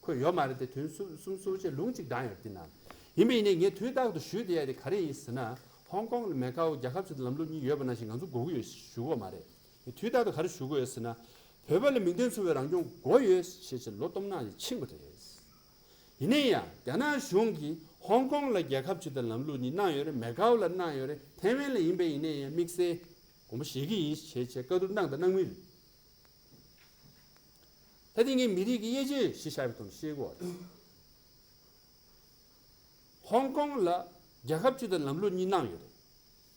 བཀོད་ཡོད་མ་རེད་དེ། དོན་ཚན་སུམ་ཅུ་སོ་གཅིག་ལུང་གཅིག་བགྲངས་ཡོད་རེད། འདི་ནང་ཡིན་པ་ཡིན་ནའི་ངས་དུས་རྟག་ཏུ་ཞུས་བསྡད་ཡ་དེ་ག་རེ་ཡིན་ཟེར་ན། ཧོང་ཀོང་དང་མེ་ཀའོ་རྒྱལ་ཁབ་ཅིག་དང་ལམ་ལུགས་གཉིས་ཡོད་པ་ནང་བཞིན་ང་ཚོ་དགོས་ཀྱི་ཡོད་ཞུ་གི་ཡོད་མ་རེད། དུས་རྟག་ཏུ་ག་རེ་ཞུ་དགོས་ཡོད་ཟེར་ན། བོད་པ་ལ་མིང་དོན་མཚུངས་པའི་རང་སྐྱོང་དགོས་ཡོད་ཞེས་བྱས་ལོ་སྟོང་ཕྲག་ཅིག་ཕྱིན་པ་རེད། ཡིན་ན་ཡང་རྒྱ་ནག་གཞུང་གིས་ཧོང་ཀོང་ལ་རྒྱལ་ཁབ་ཅིག་དང་ལམ་ལུགས་གཉིས་གནང་ཡོད་རེད། མེ་ཀའོ་ལ་གནང་ཡོད་རེད། ཐའེ་ཝན་ལ་ཡིན་པ་ཡིན་ན་ཡང་དམིགས་བསལ་དགོངས་པ་བཞེས་ཀྱི་ཡིན་ཞེས་བྱས་བཀའ་བསྡུར་གནང་དང་གནང་མུས་རེད། ད་དེ་ངས་མི་རིགས་ཀྱི་དབྱེ་འབྱེད་གཞི་བཞག་པའི་ཐོག་ནས་བཤད་དགོས་པ་རེད། ཧོང་ཀོང་ལ་རྒྱལ་ཁབ་སྤྱི་དང་ལམ་ལུགས་གཉིས་གནང་ཡོད་རེད།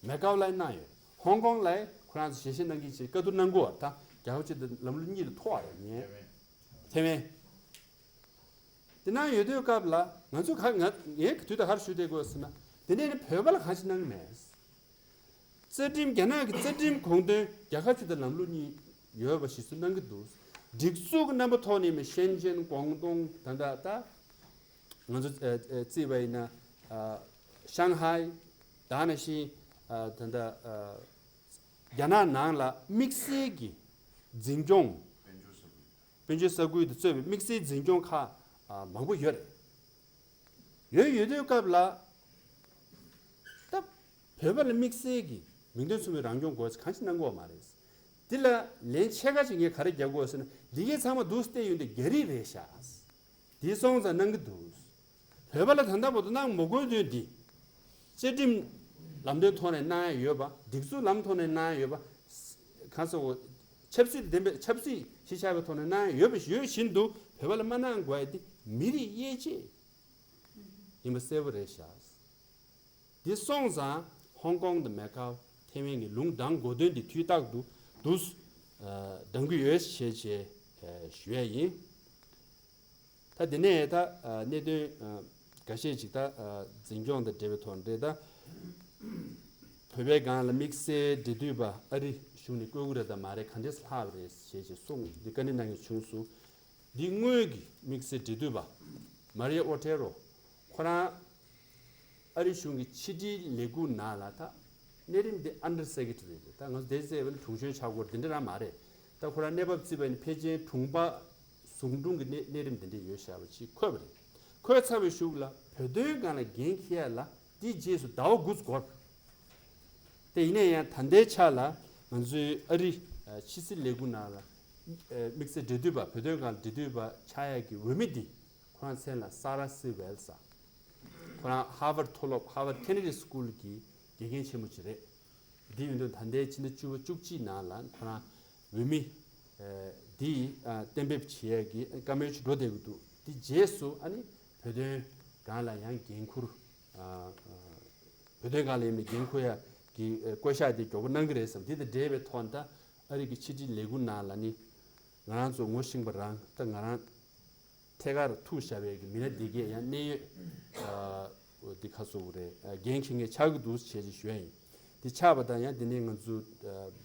མེ་ཀའོ་ལ་གནང་ཡོད་རེད། ཧོང་ཀོང་ལ་ཁོ་རང་ཚོ་ཞལ་བཞེས་གནང་གི་ཅེས་བཀའ་བསྡུར་གནང་དགོས་པ་རེད། ད་རྒྱལ་ཁབ་སྤྱི་དང་ལམ་ལུགས་གཉིས་ལ་ཐོ་བ་རེད་ངས། ཐེ་ཝན། དེ་གནང་ཡོད་དུས་སྐབས་ལ་ང་ཚོ་ག་ང་ངས་དུས་ད་གར་ཞུ་བསྡད་དགོས་ཟེར་ན། དེ་ནས་ནི་བོད་པ་ལ་གང་ཞིག་གནང་གི་མེད། རྩ་ཁྲིམས་རྒྱ་ནག་གི་རྩ་ཁྲིམས་དགོངས་དོན་རྒྱལ་ཁབ་སྤྱི་དང་ལམ་ལུགས་གཉིས་ཡོད་པ་ཞིག་སུ་གནང་གི་འདུག་སྒྲིག་འཛུགས་ཀྱི་རྣམ་པ་ཐོག་ནས་མི་ཤན་ཅན་ཀོང་ཏུང་ད་ལྟ་ད་ང་ཚོ་ཨ་ཨ་བརྩིས་པ་ཡིན་ན་ཨ་ཤང་ཧའི་ད་ནང་བཞིན་ཨ་ད་ལྟ་ཨ་རྒྱ་ནག་ནང་ལ་དམིགས་བསལ་གྱི་འཛིན་སྐྱོང་དཔལ་འབྱོར་ས་ཁུལ་དང་བཅས་པའི་དམིགས་བསལ་འཛིན་སྐྱོང་ཁག་ཨ་མང་པོ་ཡོད་རེད། ཡོད་ཡོད་དུས་སྐབས་ལ་ད་བོད་པ་ལ་དམིགས་བསལ་གྱི་མིང་དོན་མཚུངས་པའི་རང་སྐྱོང་དགོས་ཚེ་གང་ཞིག་གནང་དགོས་པ་མ་རེད། འདི་ལ་ལན་ཕྱེད་ཀ་ཅིག་ངས་ག་རེ་རྒྱག་དགོས་ཟེར་ན། འདི་གའི་ཚང་མ་འདུག་སྟེ་ཡོད་འདི་རྒྱ་རིགས་རེད་ཤག་འདི་སོང་ཙང་གནང་གི་འདུག་བོད་པ་ལ་ད་ལྟ་བར་དུ་གནང་མ་དགོས་དོན་འདི། བཅའ་ཁྲིམས་ལམ་སྟོན་ཐོག་ནས་གནང་ཡ་ཡོད་པ། སྒྲིག་འཛུགས་ལམ་ཐོག་ནས་གནང་ཡ་ཡོད་པ། གང་ཟེར། ཆབ་སྲིད་ལྡན་པའི་ཆབ་སྲིད་གཞི་ཆགས་པའི་ཐོག་ནས་གནང་ཡ་ཡོད་པ་ཡོད་བཞིན་དུ་བོད་པ་ལ་མ་གནང་དགོས་ཡ་འདི་མི་རིགས་དབྱེ་འབྱེད་ཡིན་པ་གསལ་པོ་རེད་ཤག་འདི་སོང་ཙང་ཧོང་ཀོང་དང་མེ་ཀའོ་ཐེ་ཝན་གྱི་ལུང་དྲང་དགོས་དོན་འདི་དུས་རྟག་ཏུ་འདུག་ཨ་དྲང་གི་ཡོད་ཞེས་བྱས་ཨ་ཞུ་ཡ་ཡིན། ད་དེ་ནས་ད་ཨ་གནད་དོན་ཨ་འགའ་ཤས་ཅིག་ད་ཨ་འཛིན་སྐྱོང་དང་འབྲེལ་བའི་ཐོག་ནས་རེད། ད་བོད་པའི་སྒང་ལ་དམིགས་བསལ་འབྲེལ་མཐུད་པ་ཨ་རི་གཞུང་ནས་བསྐོ་གི་རེད་དམ་མ་རེད། ག་འདྲས་ལྷག་པ་རེད་ཞེས་བྱས་གསུངས། འདི་བཀའ་འདྲི་གནང་མཁན་བྱུང་སོང་། འདི་སྔོན་གྱི་དམིགས་བསལ་འབྲེལ་མཐུད་པ་མ་རི་ཡ་ཨོ་ཏེ་རོ་ཁོ་རང་ཨ་རི་གཞུང་གི་ཕྱི་དྲིལ་ལས་ཁུངས་ནང་ལ་ད་གནས་རིམ་འདི་ཨན་ཌར་སེ་ཀེ་ཊ་རི་རེད། ད་ང་ཚོ་དེ་ཟེར་བ་ནི་དྲུང་གཞོན་ཆགས་སྐོར་འདི་འདྲ་རང་མ་རེད། ད་ཁོ་རང་གནས་བབ་བརྩིས་པ་ཡིན་ན་ཕལ་ཆེར་དྲུང་པ་ཟུང་དྲུང་གི་གནས་གནས་རིམ་འདི་འདྲ་ཡོད་བཞག་པ་ཅིག་འཁོད་པ་རེད། འཁོད་ཚར་བའི་གཞུག་ལ་བོད་དོན་སྒང་ལ་འགན་འཁྱེར་ཡ་ལ་འདིའི་རྗེས་སུ་ཟླ་བ་དགུ་འགོར། དེ་ཡིན་ན་ཡང་ད་ལྟའི་ཆ་ལ་ང་ཚོའི་ཨ་རི་ཕྱི་སྲིད་ལས་ཁུངས་ནང་ལ་དམིགས་བསལ་འབྲེལ་མཐུད་པ། བོད་དོན་སྒང་ལ་འབྲེལ་མཐུད་པ་ཆགས་ཡ་གི་འོས་མི་འདི་ཁོ་རང་མཚན་ལ་ས་ར་སི་ཝེལ་ཟེར། ཁོ་རང་ཧར་ཝརཌ་མཐོ་སློབ་Harvard Kennedy School གི་དགེ་རྒན་ཆེན་མོ་ཅིག་རེད། འདི་ཡིན་དུས་ད་ལྟའི་ཕྱི་ཟླ་བཅུ་པ་བཅུ་གཅིག་ནང་ལ་ཁོ་རང་འོས་མི་འདི་གཏན་འབེབས་བྱེད་ཡ་གི་བཀའ་མོལ་ཅིག་འགྲོ་བསྡད་ཀྱི་འདུག་འདི་རྗེས་སུ་ཨ་ནི་བོད་དོན་སྒང་ལ་ཡང་འགན་འཁུར། བོད་དོན་སྒང་ལ་ཡིན་ནའི་འགན་འཁུར་ཡ་གི་བསྐོ་བཞག་འདི་མགྱོགས་པོ་གནང་གི་རེད་བསམ། འདི་དང་འབྲེལ་བའི་ཐོག་ནས་ད་ཨ་རི་གི་ཕྱི་དྲིལ་ལས་ཁུངས་ནང་ལ་ནི་ང་རང་ཚོ་ངོ་ཤེས་པ་རང་ད་ང་རང་ཐད་ཀར་ཐུག་བཞག་པའི་གི་མི་སྣ་འདི་གས་ཡང་གནད་ཡོད་ འདི་ཁ་གསོ་གི་རེད། འགན་འཁྱེར་མཁན་ཆགས་ཀྱི་འདུག་ཞེས་ཞུ་ཡ་ཡིན། འདི་ཆགས་པ་དང་ཡང་འདི་ནས་ང་ཚོ་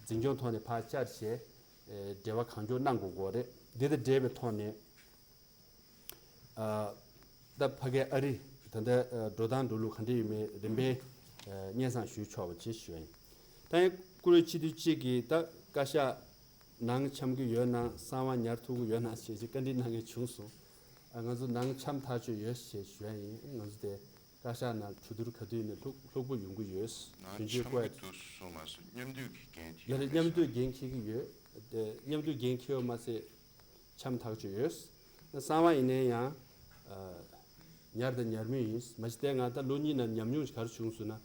འཛིན་སྐྱོང་ཐོག་ནས་ཕར་བཅར་བྱས་འབྲེལ་བ་གང་མགྱོགས་གནང་དགོས་ཀྱི་རེད། འདི་དང་འབྲེལ་བའི་ཐོག་ནས། ད་ཕ་གའི་ཨ་རི་ད་ལྟ་འགྲོ་སྟངས་འགྲོ་ལུགས་ག་འདྲ་ཡོད་མེད་རིམ་པས་སྙན་སེང་ཞུས་ཆོག་པ་ཅིག་ཞུ་ཡ་ཡིན། ད་ཡང་བཀུར་འོས་སྤྱི་འཐུས་གཅིག་གིས་ད་བཀའ་ཤག་ནང་འཆམ་གྱི་ཡོད་ན། གསང་བ་ཉར་ཐུབ་ཀྱི་ཡོད་ན་ཞེས་བཀའ་འདྲི་གནང་མཁན་བྱུང་སོང་། ང་ཚོ་ནང་འཆམ་ཐག་ཆོད་ཡོད་ཞེས་ཞུ་ཡ་ཡིན། ང་ཚོ་དེ་བཀའ་ཤག་ནང་གྲོས་བསྡུར་ག་དུས་ནས་ལྷུག་ལྷུག་པོ་ཡོང་གི་ཡོད། ནང་ཞུ་རྒྱུའི་འཆམ་སྐོར་གྱི་འདུག་གསུངས་མ་སོང་། མཉམ་འདུས་ཀྱི་འགན་འཁྱེར། ལ་རེད། མཉམ་འདུས་འགན་འཁྱེར་གྱི་ཡོད། དེ་མཉམ་འདུས་འགན་འཁྱེར་བ་མ་ཟད། འཆམ་ཐག་ཆོད་ཡོད། གསང་བ་ཡིན་ནའི་ཡང་ཉར་དང་ཉར་མུས་ཡིན། མ་གཞི་དེ་ང་ད་ལོ་གཉིས་ནང་ཉམས་མྱོང་ཞིག་ག་རེ་བྱུང་སོང་ན།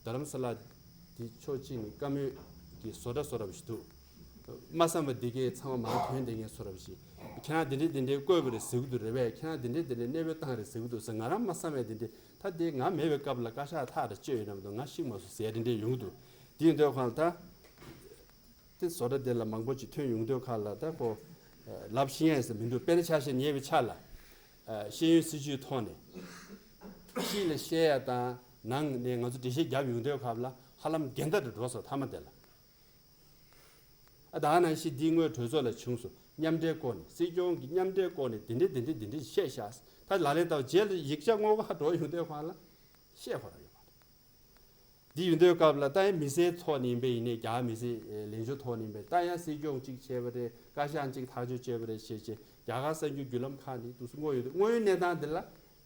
རྡ་རམ་ས་ལ་དེ་ཕྱོགས་གཅིག་ནས་བཀའ་མོལ་གྱི་བཟོ་འདྲ་བཟོ་འདྲ་བ་ཞིག་འདུག་མ་བསམ་པ་འདི་གའི་ཚང་མ་མང་ཐོན་བསྡད་མཁན་བཟོ་འདྲ་བ་ཞིག་ཁྱེད་རང་དེ་འདྲས་དེ་འདྲས་བསྐོས་པ་རེད་ཟེར་གི་འདུག་རེད་པས། ཁྱེད་རང་དེ་འདྲས་དེ་འདྲས་གནས་སྤོས་བཏང་རེད་ཟེར་གི་འདུག་ཟེར། ང་རང་མ་བསམ་པའི་དེ་འདྲས། ད་དེ་ང་མེད་པའི་སྐབས་ལ་བཀའ་ཤག་ཐག་རེ་གཅོད་ཡོད་ནམ་འདུག་ང་ཤེས་མ་སོང་ཟེར་དེ་འདྲས་ཡོང་གི་འདུག་དེ་ཡིན་དུས་གང་ལ་ད། དེ་བཟོ་འདྲ་དེ་ལ་མང་པོ་ཅིག་ཐོན་ཡོང་དུས་ཁ་ལ་ད་ཁོ་ལབ་ཤེས་ཡས་ཟེར་མི་འདུག་དཔེར་ན་ཆ་བཞག་ཉེ་བའི་ཆར་ལ་ཤེས་ཡོན་སྲིད་བྱུས་ཐོག་ནས་ཕྱི་ལ་བཤད་ཡ་དང་ནང་ནས་ང་ཚོ་འགྲེལ་བཤད་རྒྱབ་ཡོང་དུས་ཁ་ལ་ཧ་ལམ་འགལ་ཟླ་རུ་འགྲོ་སོང་། མཐའ་མ་དེ་ལ་ཨ་ད་ནང་བཞིན་འདི་དངོས་གྲོས་ཚོགས་ལ་བྱུང་སོང་། མཉམ་འབྲེལ་སྐོར་ནས་སྲིད་སྐྱོང་གི་མཉམ་འབྲེལ་སྐོར་ནས་དེ་འདྲས་དེ་འདྲས་དེ་འདྲས་བཤད་ཤག་ད་ལག་ལེན་བསྟར་རྗེས་ལ་ཡིག་ཆ་དངོས་ཁ་འགྲོ་ཡོང་དུས་ཁ་ལ་བཤད་ཁོ་རང་ཡོད་མ་རེད། འདི་ཡོང་དུས་སྐབས་ལ་ད་ཡང་མི་སེར་ཐོག་ནས་ཡིན་པ་ཡིན་ནའི། རྒྱ་མི་སེར་ལས་འཇོ་ཐོག་ནས་ཡིན་པ་ད་ཡང་སྲིད་སྐྱོང་གཅིག་བྱས་པ་རེད། བཀའ་ཤག་གཅིག་ཐག་གཅོད་བྱས་པ་རེད་ཞེས་བྱས་རྒྱ་གར་གསར་འགྱུར་བརྒྱུད་ལམ་ཁག་ནས་འདུག་སེ་བསྔོགས་ཡོང་དུས་དངོས་ཡོད་གནས་སྟངས་འདི་ལ་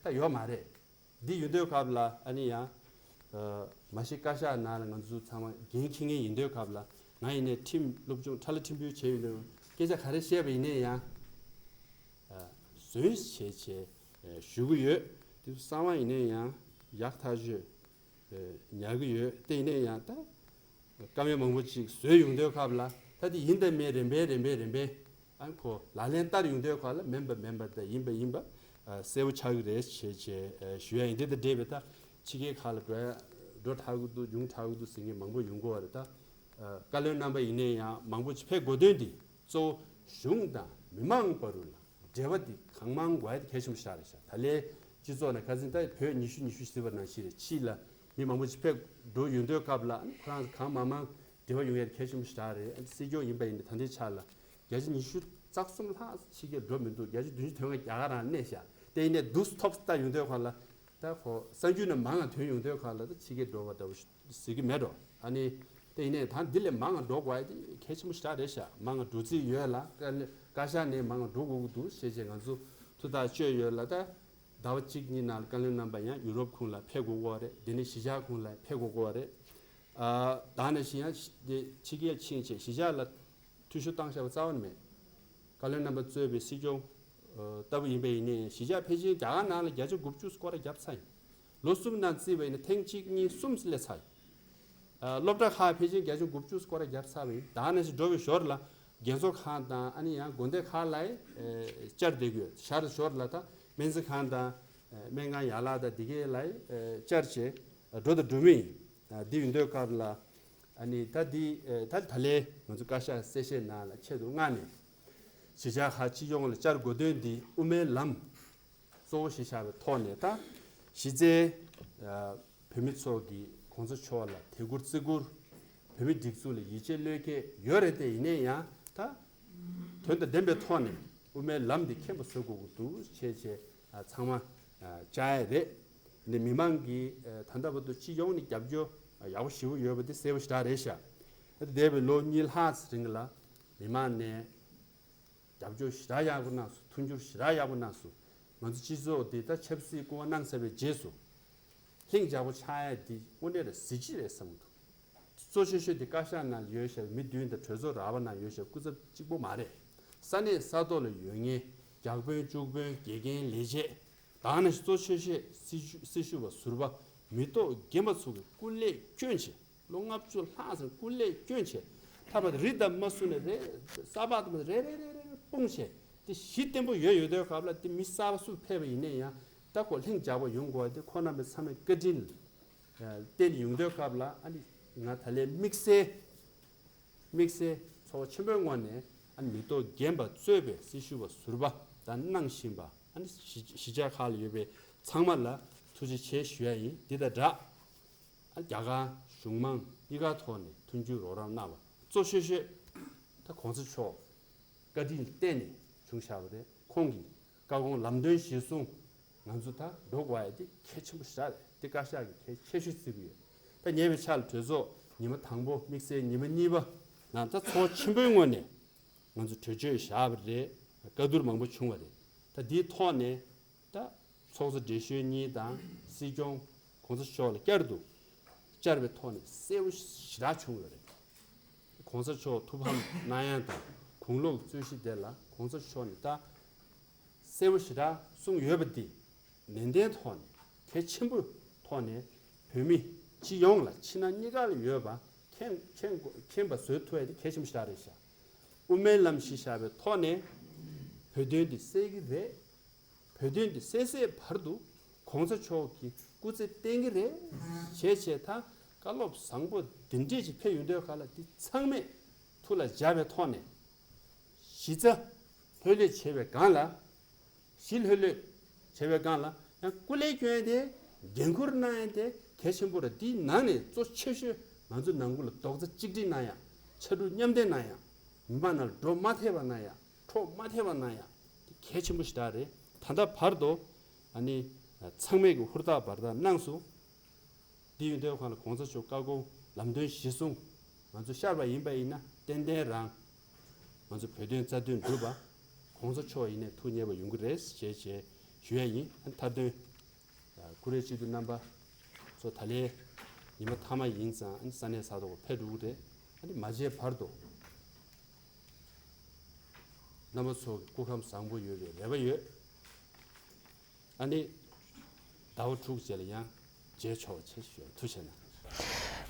ད་ཡོད་མ་རེད། འདི་ཡོང་དུས་སྐབས་ལ་ཨ་ནི་ཡང་མ་གཞི་བཀའ་ཤག་ནང་ལ་ང་ཚོ་ཚང་མ་འགན་འཁྱེར་མཁན་ཡིན་དུས་སྐབས་ལ་ང་ཡིན་ནའི་ཁྲིམས་སློབ་སྦྱོང་ཁྲ་ལ་ཁྲིམས་དཔོན་བྱས་ཡོང་དུས་སྐད་ཆ་ག་རེ་བཤད་པ་ཡིན་ནའི་ཡང་ཟོན་བྱས་བྱས་ཞུ་གི་ཡོད། དེ་གསང་བ་ཡིན་ནའི་ཡང་ཡག་ཐག་ཆོད། ཉར་གི་ཡོད། དེ་ཡིན་ནའི་ཡང་ད་བཀའ་མོལ་མང་པོ་ཅིག་བཟོས་ཡོང་དུས་སྐབས་ལ་ད་དེ་ཡིན་དང་མིན་རིམ་པས་རིམ་པས་རིམ་པས་ཨ་ཁོ་ལག་ལེན་བསྟར་ཡོང་དུས་སྐབས་ལ་མིན་པ་མིན་པ་དང་ཡིན་པ་ཡིན་པ་གསལ་པོ་ཆགས་ཀྱི་རེད་ཞེས་བྱས་ཞུ་ཡ་ཡིན། དེ་དང་འབྲེལ་བའི་ད་ཕྱི་རྒྱལ་ཁག་ལ་འགྲོ་ཡ་འགྲོ་དྲག་གི་འདུག་ཡོང་དྲག་གི་འདུག་ཟེར་མཁན་མང་པོ་ཡོང་གི་ཡོད་རེད། ད་བཀའ་བློན་རྣམ་པ་ཡིན་ནའི་ཡང་མང་པོ་ཅིག་ཕེབས་དགོས་དོན་འདི་གཙོ་བོ་གཞུང་དང་མི་མང་བར་ལ། འབྲེལ་བ་འདི་གང་མང་དགོས་ཡ་དེ་གལ་ཆེན་པོ་ཞིག་རེད་ཤག་ད་ལས་སྤྱི་ཚོགས་ནང་ཁ་སང་ད་བོད་ཉི་ཤུ་ཉི་ཤུ་ཟེར་བ་ནང་བཞིན་རེད། ཕྱི་ལ་མི་མང་པོ་ཞིག་ཕེབས་འགྲོ་ཡོང་དུས་སྐབས་ལ་ཁོ་རང་གང་མང་མང་འབྲེལ་བ་ཡོང་ཡ་དེ་གལ་ཆེན་པོ་ཞིག་རེད། སྲིད་སྐྱོང་ཡིན་པ་ཡིན་ན་ད་ལྟའི་ཆ་ལ་བརྒྱ་ཆ་ཉི་ཤུ་རྩ་གསུམ་ལྷག་ཕྱི་རྒྱལ་འགྲོ་མི་འདུག་བརྒྱ་ཆ་བདུན་ཅུ་དོན་ལྔ་རྒྱ་གར་རང་གནས་ཤག་དེ་ཡིན་ནའི་འདུག་ཐོབ་ལྟ་ཡོང་དུས་སྐབས་ལ་ད་ཁོ་གསར་འགྱུར་ནང་མང་ང་ཐོན་ཡོང་དུས་སྐབས་ལ་ད་ཕྱི་རྒྱལ་འགྲོ་བ་འདྲ་བོ་ཞིག་ཟེར་གྱི་མེད་འགྲོ། ཨ་ནི་དེ་ཡིན་ནའི་ད་འདི་ལས་མང་ང་འགྲོ་དགོས་ཡ་དེ་གལ་ཆེན་པོ་ཞེ་དྲག་རེད་ཤག་མང་ང་འགྲོ་རྩིས་ཡོད་ལ་བཀའ་བཀའ་ཤག་ནས་མང་ང་འགྲོ་དགོས་ཀྱི་འདུག་ཞེས་བྱས་ང་ཚོ་ཐུགས་ཐག་གཅོད་ཡོད་ལ། ད་ཟླ་བ་གཅིག་གཉིས་ནང་ལ་བཀའ་བློན་རྣམ་པ་ཡང་ཡུ་རོབ་ཁུལ་ལ་ཕེབས་དགོས་ཀྱི་རེད། དེ་ནས་གཞིས་ཆགས་ཁུལ་ལ་ཕེབས་དགོས་ཀྱི་རེད། ཨ་ད་ནང་བཞིན་ཡང་ཕྱི་རྒྱལ་ཕྱིན་བྱས་གཞིས་ཆགས་ལ་འཐུས་ཤོར་བཏང་བཞག་པ་རྩ་བ་ནས་མེད། བཀའ་བློན་རྣམ་པ་གཙོས་པའི་སྲིད་སྐྱོང་ལྟ་བུ་ཡིན་པ་ཡིན་ནའི་གཞིས་ཆགས་ཕལ་ཆེར་རྒྱ་གར་ནང་ལ་བརྒྱ་ཆ་དགུ་བཅུ་སྐོར་ར་བརྒྱབ་ཚར་ཡིན། ལོ་གསུམ་ནང་བརྩིས་པ་ཡིན་ན་ཐེངས་གཅིག་གཉིས་གསུམ་སླེབས་ཚར་ཡིན། སློབ་གྲྭ་ཁག་ཕལ་ཆེར་བརྒྱ་ཆ་དགུ་བཅུ་སྐོར་ར་བརྒྱབ་ཚར་བ་ཡིན། ད་ནང་བཞིན་འགྲོ་བའི་ཞོར་ལ་རྒན་གསོ་ཁང་དང་ཨ་ནི་ཡང་དགོན་སྡེ་ཁག་ལ་བཅར་བསྡད་ཀྱི་ཡོད། ཞར་ཞོར་ལ་ད་སྨན་རྩིས་ཁང་དང་སྨན་ཁང་ཡན་ལག་དང་འདི་གའི་ལ་བཅར་བྱས་འགྲོ་དང་འགྲོ་མུས་ཡིན། འདི་ཡིན་དུས་སྐབས་ལ་ཨ་ནི་ད་འདི་ད་ད་ལས་ང་ཚོ་བཀའ་ཤག་གསལ་བཤད་ནང་ལ་ཆེད་དུ་མངགས་ནས་གཞིས་ཆགས་ཁག་སྤྱི་ཡོངས་ལ་བཅར་དགོས་དོན་འདི་དབུ་མའི་ལམ་གཙོ་བོ་ཞིག་བཞག་པའི་ཐོག་ནས་ད་གཞི་རྩའི་བོད་མི་ཚོ་གི་གོང་ས་མཆོག་ལ་དད་བཀུར་བརྩི་བཀུར། བོད་མི་སྒྲིག་འཛུགས་ལ་ཡིད་ཆེས་བློས་འཁེལ་ཡོད་རེད། དེ་ཡིན་ནའི་ཡང་ད་དོན་དང་ལྡན་པའི་ཐོག་ནས་དབུ་མའི་ལམ་འདི་མཁྱེན་པ་བཟོ་དགོས་ཀྱི་འདུག་བྱས་བྱས་ཚང་མ་བཅར་ཡ་རེད། འདི་མི་མང་གིས་ད་ལྟ་བར་དུ་སྤྱི་ཡོངས་ནས་རྒྱབ་སྐྱོར་ཡག་པོ་ཞེ་པོ་ཡོད་པ་འདི་གསལ་པོ་ཞེ་དྲག་རེད་ཤག་འདས་པའི་ལོ་གཉིས་ལྷག་ཙམ་རིང་ལ་མི་མང་ནས་རྒྱབ་སྐྱོར་ཞེ་དྲག་ཡག་པོ་གནང་སོང་། མཐུན་འགྱུར་ཞེ་དྲག་ཡག་པོ་གནང་སོང་། ང་ཚོ་སྤྱི་ཚོགས་འདི་ད་ཆབ་སྲིད་སྐུ་པར་གནང་ཚར་བའི་རྗེས་སུ་ལྷིང་འཇགས་པོ་ཆགས་ཡ་འདི་དངོས་གནས་ལ་གཟི་བརྗིད་རེད་བསམ་གྱི་འདུག་གཙོ་ཆེ་ཤོས་འདི་བཀའ་ཤག་ནང་ཡོད་བཞག་མི་བདུན་དང་གྲོས་ཚོགས་ར་བ་ནང་ཡོད་བཞག་སྐུ་ཚབ་གཅིག་པོ་མ་རེད། ས་གནས་ས་ཐོག་ལ་ཡོད་མཁན་རྒྱག་དཔོན་སྐྱུག་དཔོན་དགེ་རྒན་ལས་བྱེད་དང་ནི་གཙོ་ཆེ་ཤོས་སྲི་ཞུ་སྲི་ཞུ་བ་ཟུར་པ་མི་ཐོག་རྒན་པ་ཚོ་གི་སྐུ་ལས་བསྐྱོན་བྱས། ལོ་ལྔ་བཅུ་ལྷག་ཙམ་སྐུ་ལས་བསྐྱོན་བྱས། ཐ་མ་རི་དང་མ་སུ་ནས་རེ་ས་ཕག་དང་རེ་རེ་རེ་རེ་སྤུངས་བྱས། དེ་གཞི་བརྟན་པོ་ཡོད་ཡོད་དུས་སྐབས་ལ་དེ་མི་གསར་པ་སུ་ཕེབས་པ་ཡིན་ནའི་ཡང་ད་ཁོ་ལྷིང་འཇགས་པོ་ཡོང་དགོས་དེ་ཁོ་རྣམ་པའི་ཚང་མའི་བཀའ་དྲིན་བརྟེན་ཡོང་དུས་སྐབས་ལ་ཨ་ནི་ང་ད་ལས་དམིགས་བསལ་དམིགས་བསལ་ཚོར་བ་ཆེན་པོའི་ངང་ནས་ཨ་ནི་མི་ཐོག་རྒན་པ་གཙོས་པའི་སྲི་ཞུ་བ་ཟུར་པ་དང་གནང་བཞིན་པ་ཨ་ནི་གཞིས་གཞིས་ཆགས་ཁག་ལ་ཡོད་པའི་ཚང་མ་ལ་ ཐུགས་རྗེ་ཆེ་ཞུ་ཡ་ཡིན། འདི་དང་སྦྲགས། ཨ་རྒྱ་གར་གཞུང་མང་གཉིས་ཀ་ཐོག་ནས་མཐུན་འགྱུར་རོགས་རམ་གནང་བ་གཙོ་ཆེ་ཤོས་ད་གོང་ས་མཆོག་བཀའ་དྲིན་བརྟེན་ནས་བྱུང་བཞག་པ་རེད། ཁོང་གི་བཀའ་དགོངས་ལམ་སྟོན་གཞིར་བཟུང་ང་ཚོ་ད་འགྲོ་དགོས་ཡ་དེ་གལ་ཆེན་པོ་ཞེ་དྲག་རེད། དེ་བཀའ་ཤག་གིས་གལ་ཆེ་ཤོས་བརྩི་གི་ཡོད། ད་ཉེ་བའི་ཆར་ལ་གྲོས་ཚོགས་ཉི་མ་དང་པོ་དམིགས་བསལ་ཉི་མ་གཉིས་པ་ནང་ད་ཚོགས་ཆེན་པོའི་ངོས་ནས་ང་ཚོ་གྲོས་ཆོད་བཞག་པ་རེད། བཀའ་བསྡུར་མང་པོ་བྱུང་བ་རེད། ད་འདིའི་ཐོག་ནས་ད་ཚོགས་གཙོ་སྦྲེལ་ཤོས་གཉིས་དང་སྲིད་སྐྱོང་གོང་ས་མཆོག་ལ་བསྐྱར་དུ་བཅར་བའི་ཐོག་ནས་གསལ་པོ་ཞེ་དྲག་བྱུང་ཡོད་རེད། གོང་ས་མཆོག་ཐུགས་ཕམ་གནང་ཡ་དང་དགུང་ལོ་གི་རྩོད་གཞི་དེ་ལ་གོང་ས་མཆོག་ནས་ད་གསལ་པོ་ཞེ་དྲག་གསུངས་ཡོད་པ་འདི་ནན་ཏན་ཐོག་ནས་གལ་ཆེན་པོའི་ཐོག་ནས་བོད་མི་སྤྱི་ཡོངས་ལ་ཕྱི་ནང་གཉིས་ཀ་ལ་ཡོད་པ་མཁྱེན་མཁྱེན་མཁྱེན་པ་བཟོ་ཐུབ་ཡ་དེ་གལ་ཆེན་པོ་ཞེ་དྲག་རེད་ཤག་དབུ་མའི་ལམ་གཞི་བཞག་པའི་ཐོག་ནས་བོད་དོན་འདི་གསལ་གྱི་རེད། བོད་དོན་འདི་གསལ་གསལ་བར་དུ་གོང་ས་མཆོག་གིས་སྐུ་ཚེ་བརྟན་གྱི་རེད། བྱས་བྱས་ད་བཀའ་སློབ་བཟང་པོ་འདི་འདྲས་ཅིག་ཕེབས་ཡོང་དུས་ག་ལ་འདི་ཚང་མས་ཐུགས་ལ་འཇགས་པའི་ཐོག་ནས་གཞི་རྩ་ལྷོད་ལྷོད་བྱས་པའི་སྒང་ལ། གཞི་ལྷོད་ལྷོད་བྱས་པའི་སྒང་ལ་ཡང་སྐུ་ལས་སྐྱོན་ཡ་དེ་འགན་འཁུར་གནང་ཡ་དེ་གལ་ཆེན་པོ་རེད། འདིའི་ནང་ནས་གཙོ་ཆེ་ཤོས་ང་ཚོ་ནང་ཁུལ་ལ་རྡོག་རྩ་གཅིག་སྒྲིལ་གནང་ཡ། ཕྱར་གྲུ་མཉམ་འདེགས་གནང་ཡ། མི་མང་ནང་ལ་འགྲོ་མ་ཐེབས་པ་གནང་ཡ། འཕྲོག་མ་ཐེབས་པ་གནང་ཡ། དེ་གལ་ཆེན་པོ་ཞེ་དྲག་རེད། ད་ལྟ་བར་དུ་ཨ་ནི་ཚང་མས་ཀྱི་ཧུར་ཐག་འབད་ཐག་གནང་སོང་། འདི་ཡིན་དུས་གང་ལ་གོང་ས་མཆོག་བཀའ་དགོངས་ལམ་སྟོན་གཞིར་བཟུང་ང་ཚོ་ཤར་བ་ཡིན་པ་ཡིན་ན་ཏན་ཏན་རང་ང་ཚོ་བོད་དོན་རྩ་དོན་སྒྲུབ་པ་གོང་ས་མཆོག་ཡིན་ནས་ཐུགས་མཉེས་པ་ཡོང་གི་རེད་ཞེས་ཞེས་ཞུ་ཡ་ཡིན། མཐའ་དོན་ཀུ་རེ་སྤྱི་འཐུས་རྣམ་པ་ཚོ་ད་ལན་ཉི་མ་མཐའ་མ་ཡིན་ཙང་ས་གནས་ས་ཐོག་ཕེབས་འགྲོ་གི་རེད། ཨ་ནི་མ་བརྗེད་བར་དུ་རྣམ་པ་ཚོ་གི་སྐུ་ཁམས་བཟང་པོ་ཡོད་པའི་རེ་བ་ཡོད། ཨ་ནི་ཟླ་བ་དྲུག་རྗེས་ལ་ཡང་མཇལ་ཆོག་པ་བྱེད་ཞུ། ཐུགས་རྗེ་གནང་།